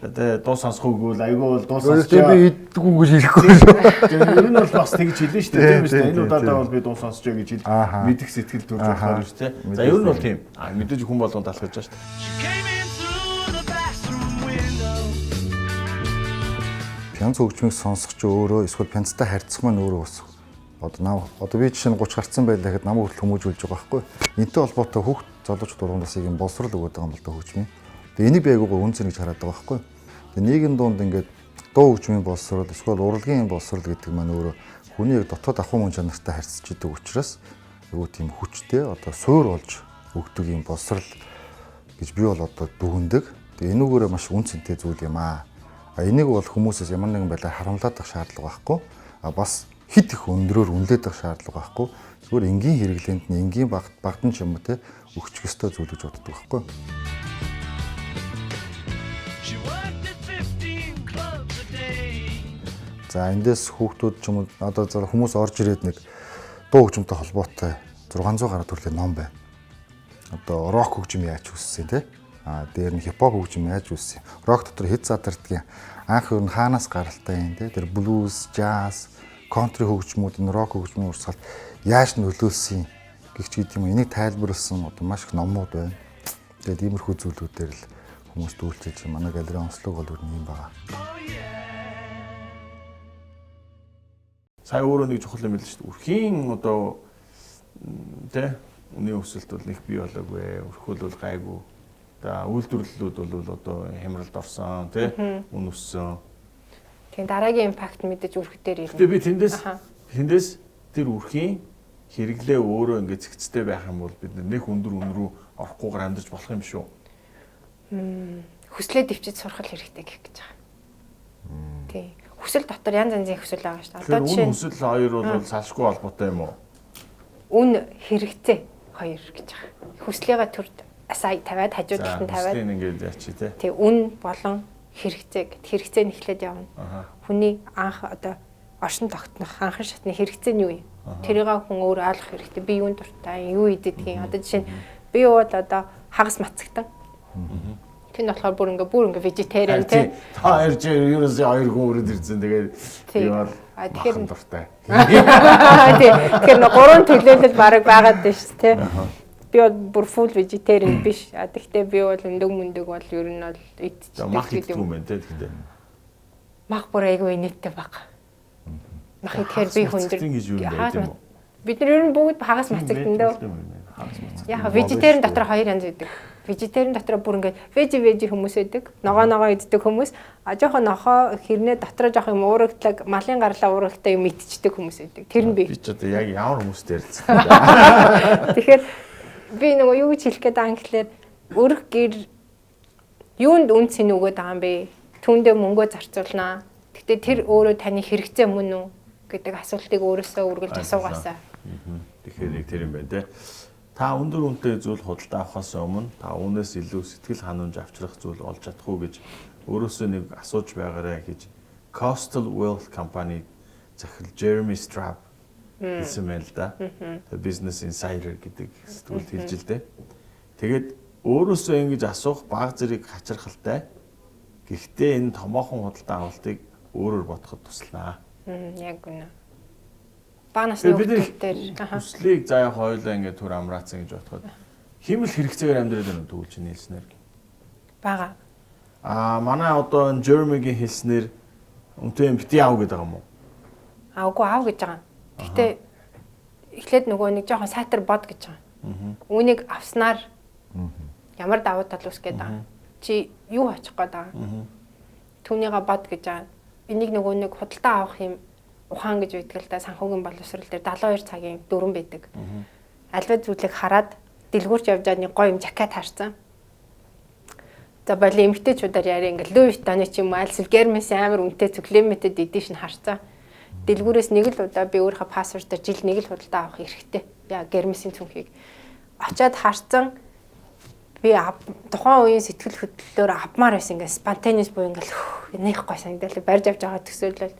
одоо дуу сонсох үгүй л айгүй бол дуу сонсч би иддэггүй гэж хэлэхгүй шүү. Ер нь бол бас тэгж хэлнэ шүү дээ тийм үү? Энэ удаадаа бол би дуу сонсч гэж хэл мэдэх сэтгэл төрж болохоор шүү дээ. За ер нь бол тийм. А мэдээж хүн болгон талхаж байгаа шүү дээ. Пянц хөгжмийг сонсох ч өөрөө эсвэл пянцтай харьцах маань өөрөө бас одоо одоо би жишээ нь 30 гарцсан байлаа гэхэд намайг хүртэл хүмүүжүүлж байгаа байхгүй. Энтэй холбоотой хүүхд залуучууд ургамлаас юм боловсрал өгöd байгаа юм л да хөгжмийн. Тэгээ энийг би айгуугаа үн цэн гэж хараад байгаа байхгүй. Тэгээ нийгэм дунд ингээд дуу хөгжмийн боловсрал эсвэл урлагийн боловсрал гэдэг маань өөрөө хүний яг дотоод ахуй мөн чанартай харьцаж идэг учраас айгуу тийм хүчтэй одоо суур болж өгдөг юм боловсрал гэж би бол одоо дүгнэдэг. Тэгээ энүүгээрээ маш үн цэнтэй зүйл юм аа. Энийг бол хүмүүсээс ямар нэгэн байдлаар харамлаад байх шаардлага байхгүй. А бас Хит их өндрөөр үнэлээд байх шаардлага байхгүй. Зүгээр энгийн хэрэглээнд нь энгийн багдан ч юм уу те өгчих ёстой зүйл гэж боддог байхгүй. She worked at 15 clubs a day. За эндээс хүүхдүүд ч юм уу одоо за хүмүүс орж ирээд нэг дуу хөгжимтэй холбоотой 600 гаруй төрлийн ном байна. Одоо рок хөгжим яаж үүссэн те? А дээр нь хипхоп хөгжим яаж үүссэн? Рок дотор хэд задардгийн анх юу н хаанаас гаралтай юм те? Тэр блюз, жаз, контри хөгжмүүд энэ рок хөгжмийн урсгалд яаж нөлөөлсөн гэх ч гэдэг юм. Энийг тайлбарласан одоо маш их номнууд байна. Тэгээд иймэрхүү зүйлүүдээр л хүмүүст үйлчилж манай галерейн онцлог бол ер нь юм байна. Сая өөрөө нэг чухал юм хэлсэн шүү дээ. Өрхийн одоо тэ үнийн өсөлт бол нэг бий болоогүй. Өрхөл бол гайгүй. За үйлдвэрлэлүүд бол одоо хямралд орсон тэ үн өссөн. Тийм дараагийн импакт мэдээж өрх дээр ирнэ. Тэгээ би тэндээс тэр өрхийн хэрэглээ өөрөө ингээд зэгцтэй байх юм бол бид нэх өндөр үн рүү орохгүйгээр амьдарч болох юм шүү. Хүслээ дэвчиж сурах хэрэгтэй гэх гэж байгаа. Тийм. Хүсэл дотор янз янзын хүсэл байгаа шүү дээ. Одоо жишээ нь хүсэл хоёр бол салшгүй холбоотой юм уу? Үн хэрэгцээ хоёр гэж байгаа. Хүслийгээ төр асаа тавиад хажуу талд нь тавиад. Хүслийг ингээд яачих те. Тийм үн болон хэрэгцээ гэд хэрэгцээ нь эхлээд явна. Хүний анх одоо оршин тогтнох анхан шатны хэрэгцээ нь юу юм? Тэрийг хүн өөр ойлгох хэрэгтэй. Би юунд дуртай, юу иддэг юм. Одоо жишээ нь би бол одоо хагас мацагтан. Тэр нь болохоор бүр ингээ vegetarian тий. Та хоёр чи ерөөсөө хоёр хүн өрөөд ирсэн. Тэгээд би бол тэгэхээр дуртай. Тий. Тэгэхээр нэг гурван төлөөлөл бараг байгаад байна шүү тий. Би бол бүр full vegetarian биш. А тэгтээ би бол өндөг мөндөг бол ер нь бол идчихдэг мах иддэг юм байна тий тэгтээ. Мах бүр айгүй инээдтэй баг. Мах идэхээр би хүндэр. Бид нар ер нь бүгд хагас мацагтан дөө. Яг vegetarian дотор хоёр янз байдаг. Vegetarian дотор бүр ингээд veggie хүмүүс байдаг. Ногоо иддэг хүмүүс. А жоохон нохоо хэрнээ дотроо жоохон юм уурагдлаг, малын гарлаа уурагтай юм идчихдэг хүмүүс байдаг. Тэр нь би. Би ч одоо яг ямар хүмүүстэй ярилцсан бэ? Тэгэхээр би нөгөө юу гэж хэлэх гээд байгаа юм гэхлээр өрх гэр юунд үн цэн өгөөд байгаа юм бэ? Түүндээ мөнгөө зарцуулнаа. Гэтэ тэр өөрөө таны хэрэгцээ мөн үү гэдэг асуултыг өөрөөсөө үргэлж асуугаасаа. Тэгэхээр яг тэр юм байна те. Та өндөр үнэтэй зүйл худалдаа авахаас өмнө та үүнээс илүү сэтгэл ханамж авчрах зүйл олж чадах уу гэж өөрөөсөө нэг асууж байгаарай гэж Coastal Wealth Company захирал Jeremy Straub хэлсэн байна л да. The Business Insider гэдэг сэтгүүлд хэлж л дээ. Тэгээд өөрөөсөө ингэж асуух баг зэрэг хачирхалтай. Гэхдээ энэ томоохон худалдаа авалтыг өөрөөр бодоход туслана. Яг үнэ. Бага насны хүүхдүүд хүслийг за яг хоёулаа ингээд түр амраацсан гэж бодоход хиймэл хэрэгцээгээр амьдраад байна тэгвэл чиний хэлснээр. Бага. Аа манай одоо энэ Jeremy-гийн хэлснээр үнтэй юм бити аав гэдэг юм уу? Аа үгүй аав гэж байгаа. Гэхдээ эхлээд нөгөө нэг жоохон сайтар бод гэж байгаа. Үүнийг авснаар ямар давуу тал үүсгэх гээд байгаа. Чи юу очих гээд байгаа? Түүнийгээ бод гэж байгаа. Энийг нөгөө нэг худалдаа авах юм ухаан гэж байдаг л да санхүүгийн боловсрол дээр 72 цагийн дүрэн байдаг. Альва зүйлийг хараад дэлгүүрч явж байгаа нэг гоё юм жакет харсан. За боли эмгтээчүүдээр яриа ингээл Louis Vuitton-ы ч юм уу альсэл Hermes амар үнэтэй зүг limited edition харсан. Дэлгүүрээс нэг л удаа би өөрийнхөө пассвортоор жил нэг л худалдаа авах эрхтэй. Яа Hermes-ийн цүнхийг очиад харсан. Би тухайн үеийн сэтгэл хөдлөлөөр авмаар байсан ингээд spontaneous буюу ингээл нэх гой санагдал барьж авч байгаа төсөөлөл.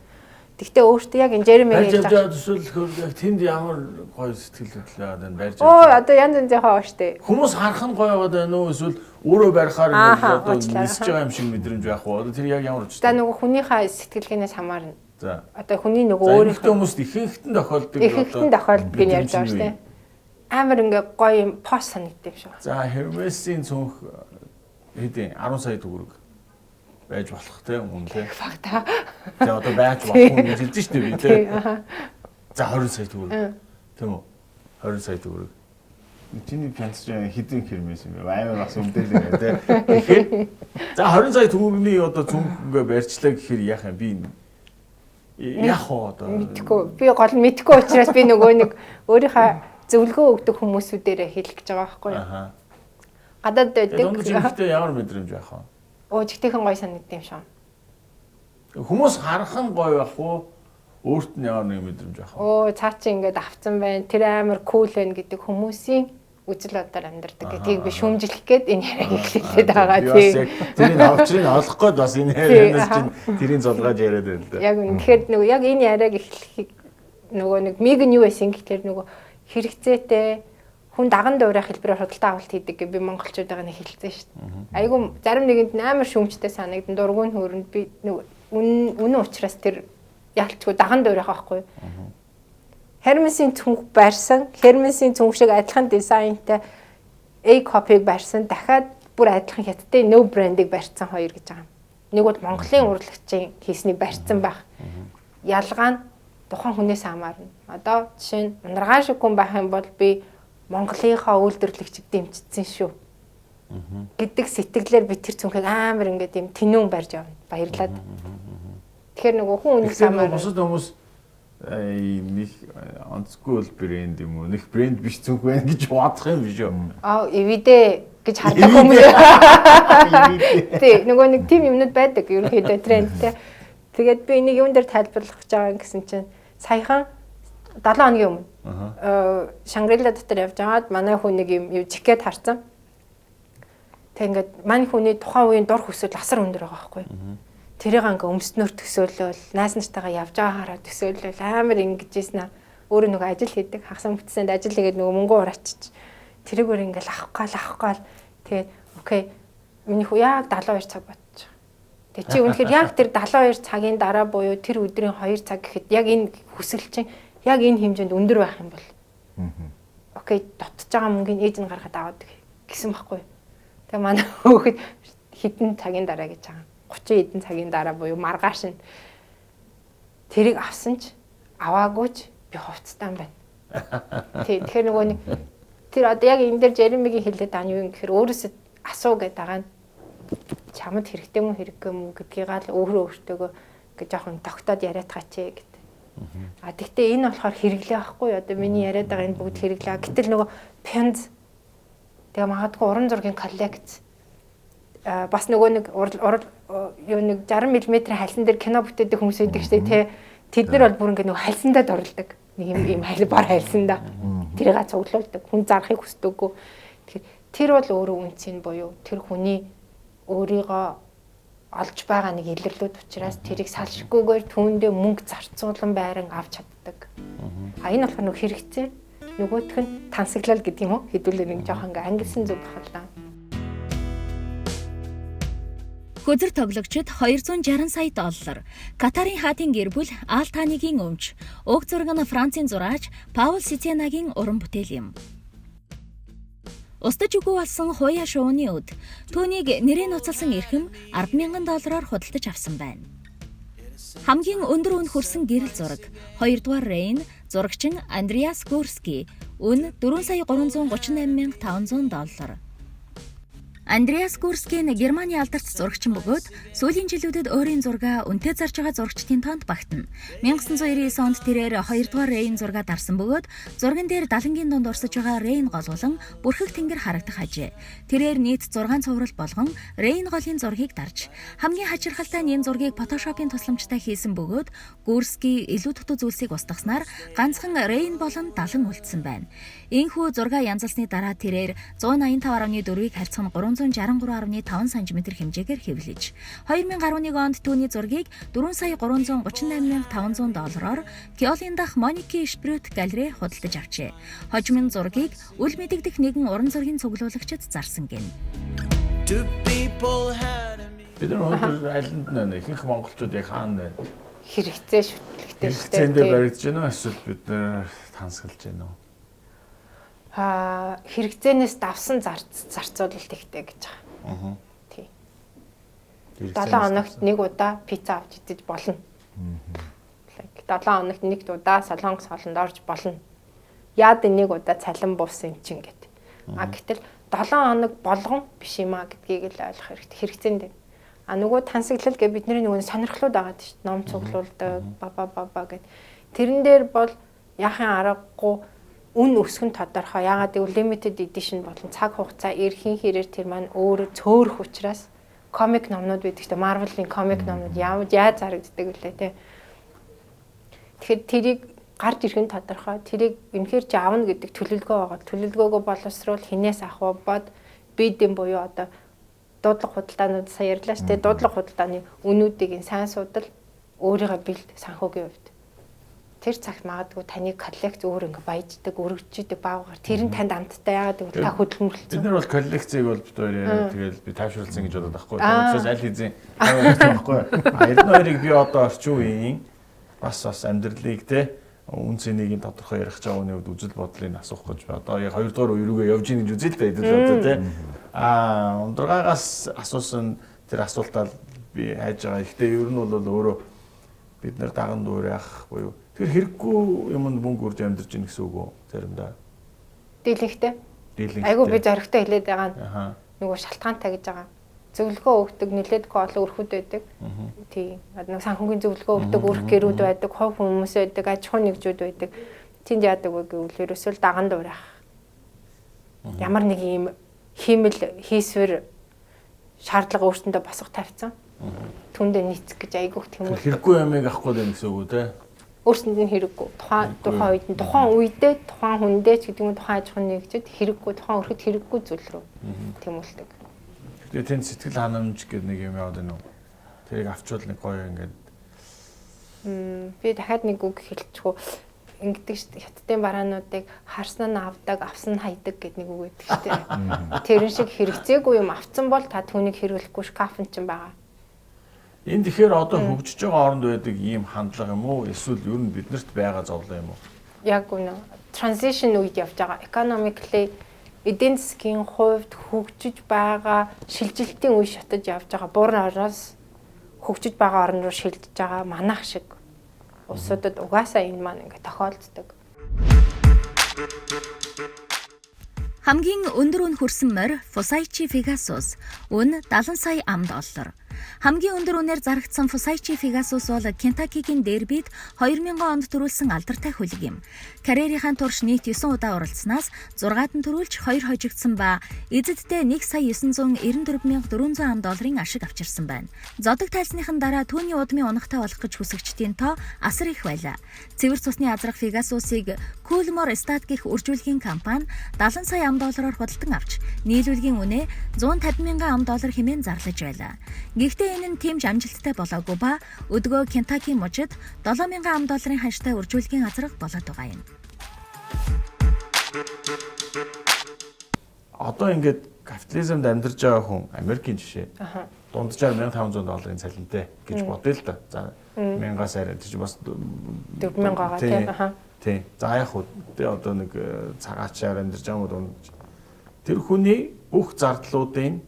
Тэгтээ өөртөө яг энэ Jeremy-гийн барьж авч байгаа төсөөлөхөөр яг тэнд ямар гоё сэтгэл хөдлөл байгаад байна барьж авч. Оо одоо янз янзын хоо штэ. Хүмүүс харах нь гоё байгаад байна уу эсвэл өөрөө барихаар ингээд одоо нисэж байгаа юм шиг мэдрэмж байх уу? Одоо тэр яг ямар учиртай? За нөгөө хүнийхээ сэтгэлгээнээс хамаарна. За. Одоо хүний нөгөө өөрийнхөө хүмүүст ихэнхтэн тохиолдог ихэнхтэн тохиолдог гэж ярьж байгаа штэ. Амар ингээ гоё юм пост санагдав шүү. За Hermes-ийн цүнх хэдийн 10 сая төгрөг байж болох те үн те. Баг та. За одоо байж болох юм гэж хэлж штэ би те. За 20 сая төгрөг. Тийм үү? 20 сая төгрөг. Чиний пянц хэдэн Hermes юм бэ? Амар бас өмдөл юм те. Тэгэхээр за 20 сая төгрөгийн одоо цүнх ингээ барьчлаа гэхээр яах юм би яах вэ одоо? Мэдхгүй. Би гол нь мэдхгүй учраас би нөгөө нэг өөрийнхөө зөвлөгөө өгдөг хүмүүсүүдээрээ хэлэх гэж байгаа байхгүй юу? Гадаад байдаг. Дундаж эмэгтэй ямар мэдрэмж байх вэ? Оо жигтэйхэн гоё санагдсан юм шиг. Хүмүүс харах нь гоё байх уу? Өөрт нь ямар нэг мэдрэмж авах. Оо цаа чи ингээд авцсан байна. Тэр амар кул байна гэдэг хүмүүсийн үзэл бодлоор амьдардаг гэдгийг би шүүмжлэх гээд энэ яриаг эхлүүлээд байгаа тийм. Тэрийг авчрыг олох гээд бас энэ ярианаас чинь тэрийг зулгааж яриад байна л да. Яг үнэ. Тэгэхээр нөгөө яг энэ яриаг эхлэхийг нөгөө нэг миг нь юу байсан гэхлээр нөгөө хэрэгцээтэй хүн даган дуурай хэлбэрээр худалдаа авалт хийдэг гэж би монголчуудаа нэг хэлсэн шүү дээ. Айгу зарим нэгэнд амар шүүмжтэй санагдан дургуун хөрөнд би нөгөө үнэн учраас тэр ялчгүй даган дуурайх байхгүй. Hermes-ийн цүнх барьсан, Hermes-ийн цүнх шиг адилхан дизайнтай A copy-г барьсан, дахиад бүр адилхан хятадын no brand-ыг барьсан хоёр гэж байгаа юм. Нэг бол Монголын урлагчийн хийснийг барьсан байх. Ялгаа нь тухайн хүнээс хамаарна. Одоо жишээ нь ундрагай шиг хүн байх юм бол би Монголынхаа үйлдвэрлэгчид дэмжсэн шүү гэдэг сэтгэлээр би тэр цүнхийг амар ингээд юм тэнүүн барьж явна. Баярлаад. Тэгэхээр нөгөө хүн үнээс хамаарна. Бусад хүмүүс нэг онцгүй бол брэнд юм уу? Нэг брэнд биш цүнх байна гэж бодох юм биш үү? Аа, эвидэ гэж хардаг хүмүүс. Тий, нөгөө нэг тийм юмнууд байдаг ерөнхийдөө трендтэй. Тэгээд би энийг юун дээр тайлбарлах гэж байгаа юм гэсэн чинь саяхан 7 хоногийн өмнө Шангрила дотор явж байгаад манай хүн нэг юм жакет харсан. Тэг ингээд манай хүний тухайн үеийн дур хүсэл асар өндөр байгаа байхгүй. Тэрийг ингээ өмснөөр төсөөлөөл, найз нартайгаа явж байгаа хараа төсөөлөөл амар ингэжсэн аа. Өөрөө нөгөө ажил хийдэг, хагас бүтсэнд ажил хийгээд нөгөө мөнгө хураачиж. Тэрийг өөр ингээл авах гал тэгээд окей миний хүү яг 72 цаг бодчих. Тэг чи үнэхээр яг тэр 72 цагийн дараа буюу тэр өдрийн 2 цаг гэхэд яг энэ хүсэл чинь яг энэ хэмжээнд өндөр байх юм бол. Окей, дутж байгаа мөнгийг ээж нь гаргаад аваад гэсэн байхгүй. Тэгээ манай хөөхөд хэдэн цагийн дараа гэж байгаа. 30 хэдэн цагийн дараа буюу маргааш нь тэрийг авсан ч аваагүй ч би хувцастай юм байна. Тий, тэгэхээр нөгөө нэг тэр одоо яг энэ дээр Жеремигийн хэлээд байгаа нь юу юм гэхээр өөрөөсөө асуу гэдэг байгаа нь чамд хэрэгтэй мүү хэрэггүй мүү гэдгийг л өөрөө өөртөөгөө ингээ жоохон тогтоод яриад гаач гэд. А тэгтээ энэ болохоор хэрэглээ байхгүй юу? Одоо миний яриад байгаа энэ бүгд хэрэглээ. Гэтэл нөгөө пенз тэгээ магадгүй уран зургийн коллекц бас нөгөө нэг юу нэг 60 мм хальсан дээр кино бүтээдэг хүмүүс байдаг шүү дээ тий. Тэд нар бол бүр ингээ нөгөө хальсандаа дурлдаг. Нэг юм ийм хайл бар хальсандаа тэрийг цуглуулдаг. Хүн зарахыг хүсдэггүй. Тэгэхээр тэр бол өөрөө үнцийн буюу тэр хүний өөрийгөө олж байгаа нэг илэрлүүд учраас тэрийг салшгүйгээр түүндээ мөнгө зарцуулан байран авч чаддаг. А энэ болохоор нөгөө хэрэгцээ нөгөөх нь тансаглал гэдэг юм уу? Хэдүүлээ нэг жоохон ингээ ангилсан зүг байх л да. Хөзөр тоглогчид 260 сая доллар. Катарын хаатын гэр бүл Ал Танигийн өмч. Уг зураг нь Францын зураач Паул Сиценагийн уран бүтээл юм. Устдаж үгүй болсон хуяа шувууны өд. Түүнийг нэрээ нууцласан эрхэм 10,000 доллараар худалдаж авсан байна. Хамгийн өндөр үн хүрсэн гэрэл зураг. 2-р Рейн, зурагчин Андреас Гурски. Үн 4 сая 338,500 доллар. Андреас Гурский нь Германы алдарт зурагчин бөгөөд сүүлийн жилүүдэд өөрийн зургаа үнэтэй зарж байгаа зурагчдын тоонд багтана. 1999 онд тэрээр 2-р Рейн зургаа дарсан бөгөөд зурган дээр далангийн дунд урсаж байгаа Рейн гол болон бүрхэг тэнгэр харагдах ажээ. Тэрээр нийт 6 цуврал болгон Рейн голын зургийг дарж, хамгийн хачирхалтай нь энэ зургийг Photoshop-ын тусламжтай хийсэн бөгөөд Гурский илүү дутуу зүйлсийг устгаснаар ганцхан Рейн болон далан үлдсэн байна. Энэхүү зургаа янзалсны дараа тэрээр 185.4-ийг харьцах нь 363.5 см хэмжээгээр хэвлэж 2011 онд түүний зургийг 4 сая 338,500 доллараар Кёльн дахь Моники Шпрют галерей худалдаж авчээ. Хожим нь зургийг үл мэдэгдэх нэгэн уран зургийн цуглуулагчид зарсан гэнэ. Бид нар өнөөдөр айланд нэ ихэнх монголчууд яг хаана байна? Хэрэгцээ шүтлэгтэй шүү дээ. Хэрэгцээндээ баригдаж байна уу эсвэл бид нар тансаглаж байна уу? Хэрэгцээнээс давсан зарцуулалт ихтэй гэж байгаа. Тий. 7 хоногт нэг удаа пицца авч идэж болно. 7 хоногт нэг удаа солонгос хоолнд орж болно. Яад нэг удаа цалин буусан юм чинь гэт. А гэтэл 7 хоног болгон биш юм а гэдгийг л ойлгох хэрэгтэй. Хэрэгцээнд. А нөгөө тансаглал гэ бидний нөгөө сонирхлууд байгаа шүү дээ. Ном цуглуулдаг, ба ба ба ба гэт. Тэрэн дээр бол яахын аргагүй үн өсөх нь тодорхой. Яагаад гэвэл limited edition болон цаг хугацаа эрхийн хэрээр тэр маань өөрөө цөөрөх учраас комик номнууд байдаг шүү дээ. Marvel-ийн комик номнууд яаж зарагддаг вүлээ те. Тэгэхээр тэрийг гарч ирэх нь тодорхой. Тэрийг үнэхээр чи авна гэдэг төлөвлөгөө байгаа. Төлөвлөгөөгөө боловсруул хинээс авах вэ? Бод бидэм буюу одоо дуудлага худалдаанууд сая ярьлаа шүү дээ. Дуудлага худалдааны үнүүдийг нь сайн судал, өөрийгөө бэлд санхүүгийн хувьд. Тэр цагт магадгүй таны коллекц өөр ингээ баяждаг, өргөждөг баагаар тэр нь танд амттай. Яагаад гэвэл та хөдөлмөрлөсөн. Бид нар бол коллекцийг бол бид хоёр яриа тэгэл би тайвшруулсан гэж бодоод байхгүй. Тэрнээс аль хэзээ тайвшруулсан байхгүй. А Эрдэнэ хоёрыг би одоо орчин үеийн бас амьдралыг те үн цэнийг нь тодорхой ярих гэж байгаа хүний хувьд үзэл бодлыг асуух гэж би одоо яг хоёрдугаар үе рүүгээ явж ийн гэж үзье л дээ хэдүүл одоо те. А ундрагаас асуусан тэр асуултаа би хайж байгаа. Гэхдээ ер нь бол өөрөө бид нар даган дуурайх буюу тэр хэрэггүй юмд мөнгө үрж амьдарч ийн гэсэн үг үү заримдаа. Дийлэнхтэй. Айгу би зоригтой хэлээд байгаа нь нөгөө шалтгаантай гэж байгаа. Зөвлөгөө өгдөг нэлээдгүй олон өрхүүд байдаг. Тийм. Нэг санхүүгийн зөвлөгөө өгдөг өрх гэрүүд байдаг, хувь хүмүүс байдаг, аж ахуйн нэгжүүд байдаг. Тэнд яадаг вэ гэвэл ерөөсөө л даган дуурайх. Ямар нэг юм хиймэл хийсвэр шаардлага өөрсөндөө босго тавьсан. Түндэ нийцэх гэж айгүйх тэмүүлдэг. Хэрэггүй юмыг авахгүй байх гэсэн үг үү те? Өөрсөнд нь хэрэггүй. Тухайн үед нь тухайн үедээ тухайн хүндээ ч гэдэг юм тухайн аж ахуйн нэгжид хэрэггүй, тухайн өрхөд хэрэггүй зүйл рүү тэмүүлдэг. Тэгээ тэнд сэтгэл ханамж гэдэг нэг юм яваад байна уу? Тэрийг авчвал нэг гоё ингээд би дахиад нэг үг хэлчихв. Ингэдэг шүү дээ. Хятадын бараануудыг харсан нь авдаг, авсан нь хайдаг гэд нэг үг өгдөг шүү дээ. Тэрэн шиг хэрэгцээгүй юм авцсан бол та түүнийг хэрэглэхгүй шкаф нь чинь байгаа. Энэ тэгэхээр одоо хөгжиж байгаа оронд байдаг ийм хандлага юм уу? Эсвэл ер нь биднэрт байгаа зовлон юм уу? Яг үнэ. Transition үед явж байгаа. Economically эдийн засгийн хувьд хөгжиж байгаа шилжилтийн үе шатаж явж байгаа. Бур ороос хөгжиж байгаа орн руу шилжиж байгаа манайх шиг улсуудад угаасаа энэ маань ингээ тохиолддог. Хамгийн өндөр үн хүрсэн морь Fusaichi Pegasus үн 70 сая ам доллар. Хамгийн өндөр үнээр зарагдсан Fusaichi Pegasus бол Кентакигийн дербид 2000 онд төрүүлсэн алдартай хөлөг юм. Карьерийнхаа турш нийт 9 удаа оролцсноос 6-ад нь төрүүлж 2 хожигдсон ба эзэддээ 1 сая 994,400 ам долларын ашиг авчирсан байна. Зодог тайлсныхан дараа түүний удмын унахтай болох гэж хүсэгчдийн тоо асар их байлаа. Цэвэр цусны азрах Pegasus-ыг Coolmore Stat гэх үржүүлгийн компани 70 сая ам доллараар худалдан авч нийлүүлгийн үнэ 150 мянган ам доллар хэмээн зарлаж байлаа. Гэхдээ энэ нь тэмж амжилттай болоогүй ба өдгөө Кентаки мужид 7000 ам долларын ханштай үржүүлгийн азраг болоод байгаа юм. Одоо ингээд капитализмд амьдарч байгаа хүн Америкийн жишээ. Дунджаар 1500 долларын цалинтай гэж бодъё л да. За 1000-аас арай тэр чинь бас 4000 байгаа тийм. Тийм. За яг хөө тэ одоо нэг цагаачаар амьдарч байгаа юм дундаж. Тэр хүний бүх зардлуудын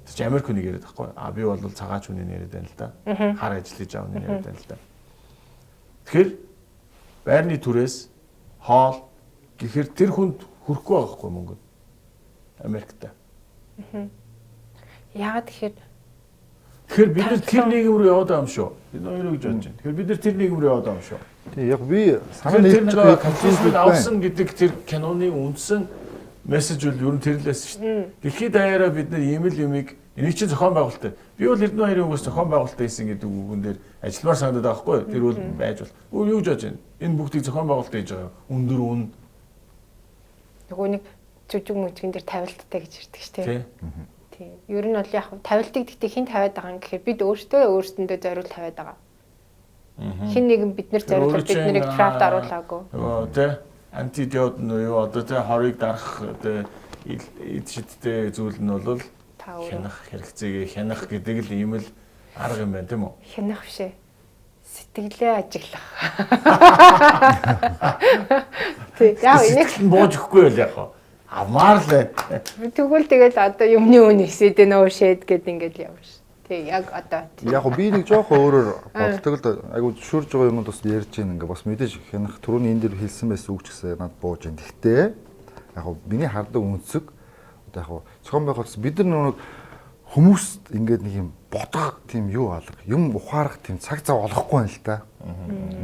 тэр чинь Америк хүнийг яриад байхгүй. А би бол цагаач хүний яриад байна л да. Хар ажил хийж байгаа хүний яриад байна л да. Тэгэхээр байрны түрээс хоол гэхэр тэр хүнд хүрэхгүй байгаа байхгүй мөнгө. Америкт. Яагаад тэгэхээр бид нар тэр нийгэм рүү яваад байгаа юм шүү. Бид хоёр гэж бодож байна. Тэгэхээр бид нар тэр нийгэм рүү яваад байгаа юм шүү. Тийм яг би санаа нийлж капитализмыг авсан гэдэг тэр киноны үндсэн мессеж бол ер нь тэр л байсан шүү дээ. Дэлхийд даяараа бид нар ийм л юмыг энийг чинь зохион байгуулалттай. Би бол Эрдэнэ хоёрын үгээс зохион байгуулалттай хийсэн гэдэг үгэн дээр ажилламаар санагдаад байгаа байхгүй юу? Тэр бол байж бол. Өөр юу гэж бодож байна? Энэ бүгдийг зохион байгуулалттай хийж байгаа. Өндөр үн. Нөгөө нэг жүжиг мүжигэн дээр тавилттай гэж ирдэг шүү дээ. Тийм. Ер нь бол яг тавилтыг гэхдээ хэн тавиад байгаа юм гэхээр бид өөртөө өөрсөндөө зориул тавиад байгаа. Хэн нэгэн бид нар зориулаад бид нарыг драфт оруулаагүй. Нөгөө тий антидиод нь юу одоо тий хорыг дарах одоо эд шидтэй зүйл нь бол хянах хэрэгцээгээ хянах гэдэг л ийм л арга юм байна тийм үү? Хянах биш ээ. Сэтгэлээ ажиглах. Тий. Яг энийг бууж өгөхгүй байл яг хаа. Авмаар л байна. Тэгвэл тэгэл одоо юмны үн ихсээд нөө шэд гэд ингээд явна ш. Тий, яг одоо. Яг гоо би нэг жоох өөрөөр боддог л айгу зөвшөөрж байгаа юмуд бас ярьж гин ингээ бас мэдээж хянах түрүүний энэ дэр хэлсэн байсан үг ч гэсэн над бууж гин. Гэхдээ яг гоо миний хардаг үнцэг одоо яг гоо зохион байгуулалт бид нар нэг хүмүүст ингээд нэг юм бодох тийм юу алга юм ухаарах тийм цаг зав олохгүй байна л да.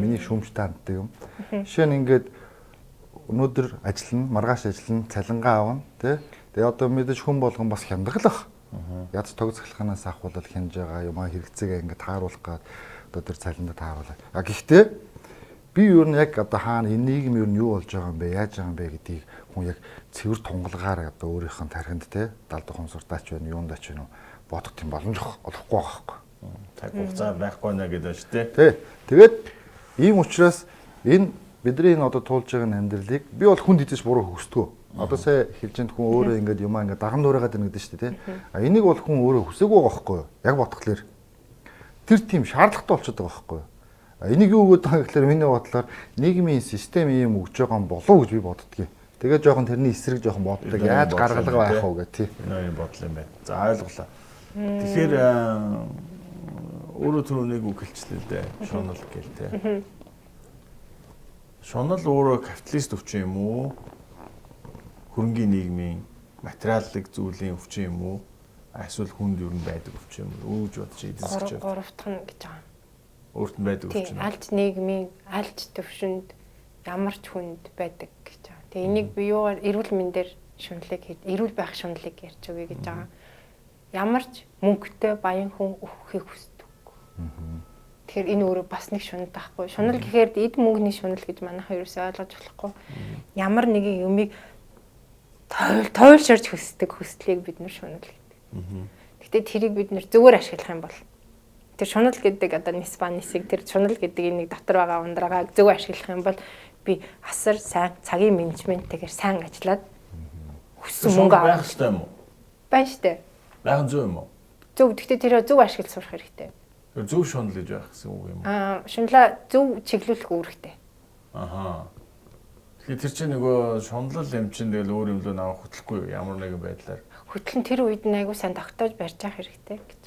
Миний шүүмжтэй ханддаг юм. Жишээ нь ингээд өнөөдөр ажиллана, маргааш ажиллана, цалингаа авна, тий. Тэгээ одоо мэдээж хүн болгон бас хяндаглах. Ядч тог цахилгаанаас авахвал хянаж байгаа юм аа хэрэгцээгээ ингээд тааруулах гад одоо тэр цалиндаа тааруулаа. А гэхдээ Би ер нь яг одоо хаана энэ нийгэм ер нь юу болж байгаа юм бэ, яаж байгаа юм бэ гэдгийг хүн яг цэвэр тунгалгаар одоо өөрийнх нь тархинд те далд ухамсартаач байна, юундаач байна бодох тийм боломж олохгүй байгаа байхгүй. Цаг хугацаа байхгүй нэ гэдэг шүү дээ. Тий. Тэгээд ийм учраас энэ бидний энэ одоо туулж байгаа амьдралыг би бол хүнд хэзээ ч буруу хүсдэг. Одоо сая хэлжинд хүн өөрөө ингээд юмаа ингээд даган дуурайгаад байна гэдэг шүү дээ, тий. А энийг бол хүн өөрөө хүсээгүй байгаа байхгүй юу? Яг бодглохлоор тэр тийм шаардлагатай болчиход байгаа байхгүй юу? Энийг юу өгöd байгаа гэхээр миний бодлоор нийгмийн систем ийм өгж байгаа юм болов уу гэж би боддгийг. Тэгээ жоохон тэрний эсрэг жоохон боддог. Яаж гаргалгаа байх вэ гэх тий. Энэ юм бодол юм байна. За ойлголоо. Тэгэхээр өөрөө түрүүнийг үг хэлчлээ л дээ. Шунал гэл тий. Шунал өөрөө капиталист өвчин юм уу? Хөрөнгийн нийгмийн материаллык зүйлийн өвчин юм уу? Эсвэл хүнд юу н байдаг өвчин юм уу? Өвж бодож эдийн засгийн гурав дахь нь гэж байгаа. Өөрт нь байдаг өвчин. Алж нийгмийн алж төвшөнд ямар ч хүнд байдаг гэж байгаа. Тэгээ энийг би юугаар эрүүл мэндээр шуналыг эрүүл байх шуналыг ярьж өгье гэж байгаа. Ямар ч мөнгөтэй баян хүн өөхөхийг хүсдэг. Тэгэхээр энэ өөрөө бас нэг шунал байхгүй. Шунал гэхээр эд мөнгөний шунал гэж манайхан ерөөсөө ойлгож болохгүй. Ямар нэгэн юмыг тойлшорж хүсдэг хүслийг бид нэр шунал гэдэг. Гэтэ тэрийг бид нэр зөвөр ашиглах юм бол тэр шунал гэдэг одоо нис ба нисийг тэр шунал гэдэг энэ нэг дотор байгаа ундраагаа зөв ашиглах юм бол би асар сайн цагийн менежменттэйгээр сайн ажиллаад хүссэн мөнгө авах хэрэгтэй юм уу? Байна штэ. Байх нь зөв юм уу? Зөв. Гэхдээ тэр зөв ашиглаж сурах хэрэгтэй. Зөв шунал гэж байх гэсэн үг юм уу? Аа, шунлаа зөв чиглүүлэх үүрэгтэй. Аха. Тэгэхээр тэр чинь нөгөө шунлал юм чинь тэгэл өөр юм лөө навах хөтлөхгүй ямар нэгэн байдлаар. Хөтлөн тэр үед нь айгуу сайн тогтоож барьж явах хэрэгтэй гэж.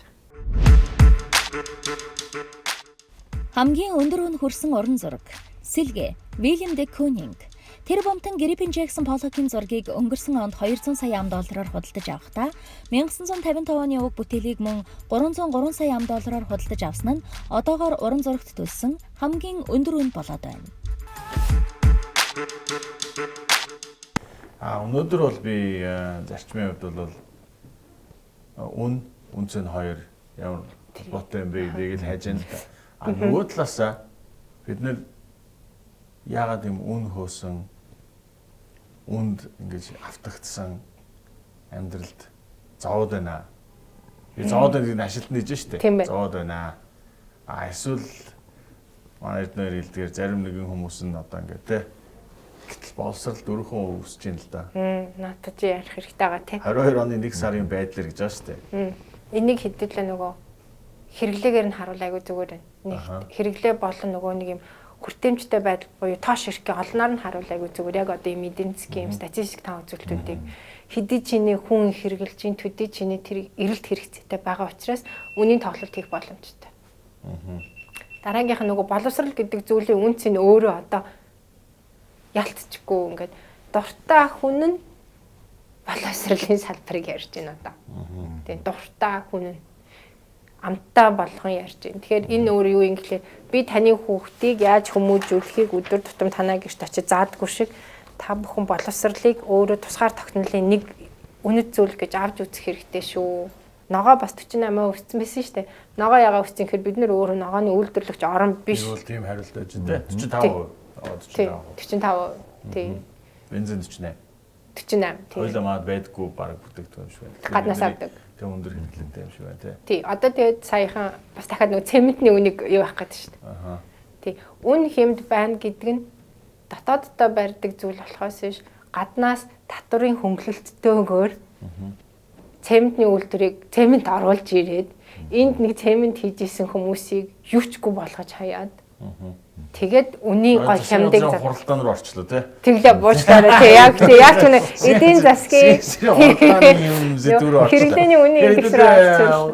Хамгийн өндөр үн хүрсэн уран зураг Сэлгэ Вильям де Кунинг. Тэр бомтон Гриффин Джексон Поллокийн зургийг өнгөрсөн онд 200 сая ам доллараар худалдаж авахдаа 1955 оны уг бүтээлийг мөн 303 сая ам доллараар худалдаж авсан нь одоогоор уран зурагт төлсөн хамгийн өндөр үн болоод байна. А өнөөдөр бол би зарчмын хувьд бол үн үнц нь хоёр ямар холбоотой юм бэ гэдгийг л хайж байна л да. А нөгөө талаасаа бид нэр яагаад юм үн хөөсөн үнд ингэж автагдсан амьдралд зовоод байна. Би зовоод байна гэдэг нь ашилт нэж штэ. Зовоод байна. А эсвэл манай эднэр хэлдгээр зарим нэгэн хүмүүс нь одоо ингэ те гэтэл боловсрал дөрвөн өсөж байна л да. Надад чи ярих хэрэгтэй байгаа те. 22 оны 1 сарын байдлаар гэж байгаа штэ. Энийг хэдүүлээ нөгөө хэрэглээгээр нь харуул айгүй зүгээр байна. Нэг хэрэглээ болон нөгөө нэг юм хүртээмжтэй байдал буюу тоош ирэхээ олноор нь харуул айгүй зүгээр. Яг одоо юм эдийн засгийн юм статистик таа үзүүлэлтүүдийг хэдий чиний хүн хэрэглэж чинь төдий чиний тэр эрэлт хэрэгцээтэй байгаа учраас үнийн тоглолт хийх боломжтой. Дараагийнх нь нөгөө боловсрал гэдэг зүйлийн үнц нь өөрөө одоо ялцчихгүй ингээд дуртай хүн нь боловсролын салбарыг ярьж байна одоо. Тийм дуртай хүн нь амттай болгон ярьж байна. Тэгэхээр энэ өөр юу юм гэхлээр би таны хүүхдийг яаж хүмүүжүүлэхийг өдөр тутам танаа гэрт очиж заадгүй шиг та бүхэн боловсролыг өөрөө тусгаар тогтнолын нэг үнэт зүйл гэж авч үзэх хэрэгтэй шүү. Ногоо бас 48% өссөн байсан шүү дээ. Ногоо ягаа өссөн гэхээр бид нэр өөрөө ногооны үйлдвэрлэгч орон биш. Энэ бол тийм хариулт байж дээ. 45%. 45%. 45%. Тийм. Бензин 48. 48. Тийм. Хойлоо маад байдгүй баг бүтээгдэхүүн юм шиг байна. Гаднаас авдаг. Тийм өндөр хэрэглээтэй юм шиг байна тий. Тий. Одоо тэгээд саяхан бас дахиад нөгөө цементний үнийг юу авах гэдэг шүү дээ. Аха. Тий. Үн хэмд байна гэдэг нь дотооддоо барьдаг зүйл болохоос биш гаднаас татварын хөнгөлөлттэйгээр цементний үйлдвэрийг цемент оруулж ирээд энд нэг цемент хийж исэн хүмүүсийг юучгүй болгож хаяад тэгээд үнийн гол хямдыг хуралдаан руу орчлоо тий. Тэглээ буучлаарай тий. Яг тий яг ч үнэ эдийн засгийн хуралдааны юм сэдв рүү орчлоо. Хэрэглээний үнийн индекс рүү орчихлоо.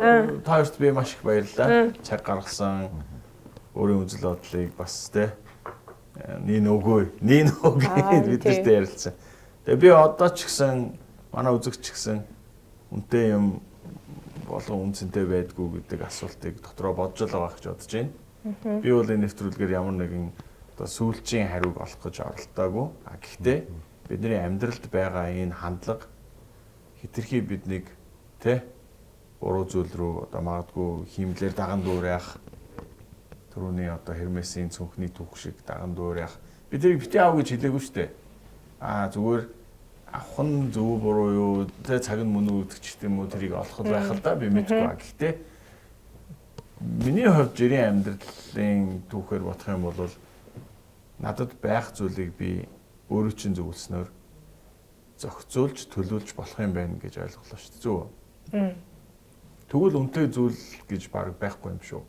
Та хоёрт би маш их баярлалаа. Цаг гаргасан өөрийн үзэл бодлыг бас тий нин өгөө нин өгөө бид нартэй ярилцсан. Тэгээ би одоо ч гэсэн манай үзэгч ч гэсэн үнэтэй юм болон үнцэнтэй байдгүй гэдэг асуултыг дотроо бодож л байгаа гэж бодож байна. Би бол энэ нэвтрүүлгээр ямар нэгэн одоо сүүлчийн хариуг олох гэж оролдоогүй. А гэхдээ бидний амьдралд байгаа энэ хандлага хэтэрхий биднийг тэ буруу зүйл рүү одоо магадгүй хиймлэр даган дүүрэх Түрүүний одоо Хермесийн цүнхний түүх шиг даган дуурайх. Би тэрийг бити аав гэж хэлээгүй шүү дээ. Аа зүгээр авах нь зөв буруу юу, тэ цаг нь мөн үү гэдэг ч юм уу тэрийг олоход байх л да би мэдэхгүй. Гэхдээ миний хувьд жирийн амьдралын түүхээр бодох юм бол надад байх зүйлийг би өөрөө чинь зөвлөснөөр зохицуулж төлөвлөж болох юм байна гэж ойлголоо шүү дээ. Зөв үү? Тэгвэл үнэтэй зүйл гэж баг байхгүй юм шүү.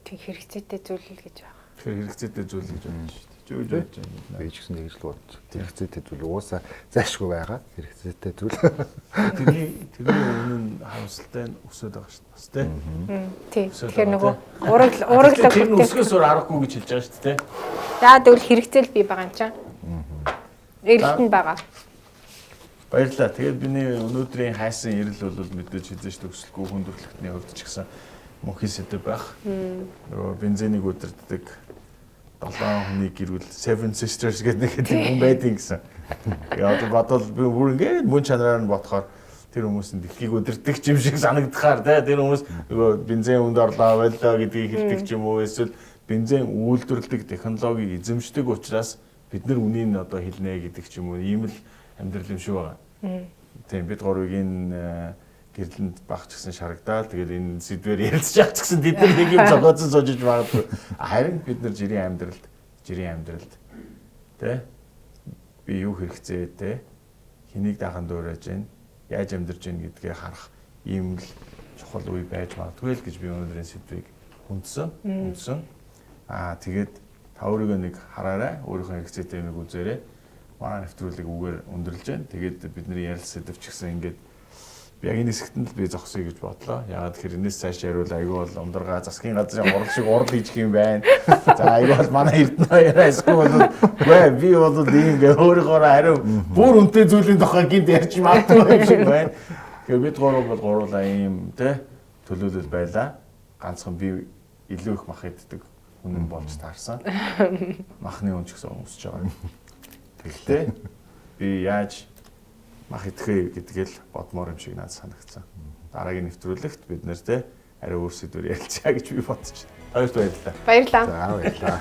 Тэг хэрэгцээтэй зүйл л гэж байна. Тэгэхээр хэрэгцээтэй зүйл гэж байна шүү дээ. Зөв бодож байна. Би ч гэсэн тэгж л бодож. Хэрэгцээтэй зүйл угаасаа зайлшгүй байгаа. Хэрэгцээтэй зүйл. Тэрний өмнө нь харамсалтай нь өсөд байгаа шүү дээ. Бас тий. Тий. Тэгэхээр нөгөө ураглаг тэр нь өсгөөс өөр аргагүй гэж хэлж байгаа шүү дээ. За тэгвэл хэрэгцээл бий байгаа юм чинь. Эрэлт нь байгаа. Баярлалаа. Тэгээд миний өнөөдрийн хайсан эрэл бол мэдээж хизээч төгсөлгүй хүндрэлтний хувьд ч гэсэн мөнхийн сэдэв байх. Нөгөө бензинийг удирддаг 7 хүний гэр бүл Seven Sisters гэдэг нэг тийм хүн байдیں гэсэн. Тэгээ одоо бодвол би бүр ингээд мөн чанараар нь бодохоор тэр хүмүүс нь дэлхийг удирддаг юм шиг санагдахаар те тэр хүмүүс нөгөө бензин үнд орлоо боллоо гэдгийг хэлдэг ч юм уу эсвэл бензин үйлдвэрлэдэг технологиг эзэмшдэг учраас бид нар үнийг одоо хэлнэ гэдэг ч юм уу ийм л амьдрал юм шиг байгаа. Тийм бид гурвыг энэ гэрлэнд баг ч гэсэн шарагдаал тэгээд энэ сэдвээр ярилцж явах ч гэсэн бид нар нэг юм зохиоцсон сууж магадгүй. Харин бид нар жирийн амьдралд тэ би юу хэрэгцээ тэ хэнийг дахан дуурайж гин яаж амьдарч гин гэдгээ харах ийм л чухал үе байж магадгүй л гэж би өнөөдрийн сэдвийг хүндсэн. Аа тэгээд та өөрийгөө нэг хараарай, өөрийнхөө хэрэгцээтэй юмыг үзээрэй. Манай нэвтрүүлэг үгээр өндөрлж байна. Тэгээд бидний ярилцсан сэдв ч гэсэн ингээд би яг энэ хэсэгт нь л би зогсъё гэж бодлоо. Яагаад тэгэхээр энэс цааш яриул айгүй бол ундаргаа засгийн газрын хурал шиг урал хийчих юм байна. За айгүй бол манай Эрдэнэ хоёроо эсвэл бол үгүй би бол ийм гэ өөрийнхөө хариу бүр үнэтэй зүйлийн тухай гинт ярьж магадгүй юм шиг байна. Тэгэхээр бид гурав бол гурлаа ийм те төлөөлөл байлаа. Ганцхан би илүү их мах иддэг хүн болж таарсан. Махны үн ч гэсэн өсөж байгаа. Тэгэхдээ би яаж мах идэх вэ гэдгээл бодмоор юм шиг надад санагдсан. Дараагийн нэвтрүүлэгт бид нэр те арай өөр сэдвээр ярилцъя гэж би бодож байна. Хоёрт баярлалаа. Баярлалаа. За баярлалаа.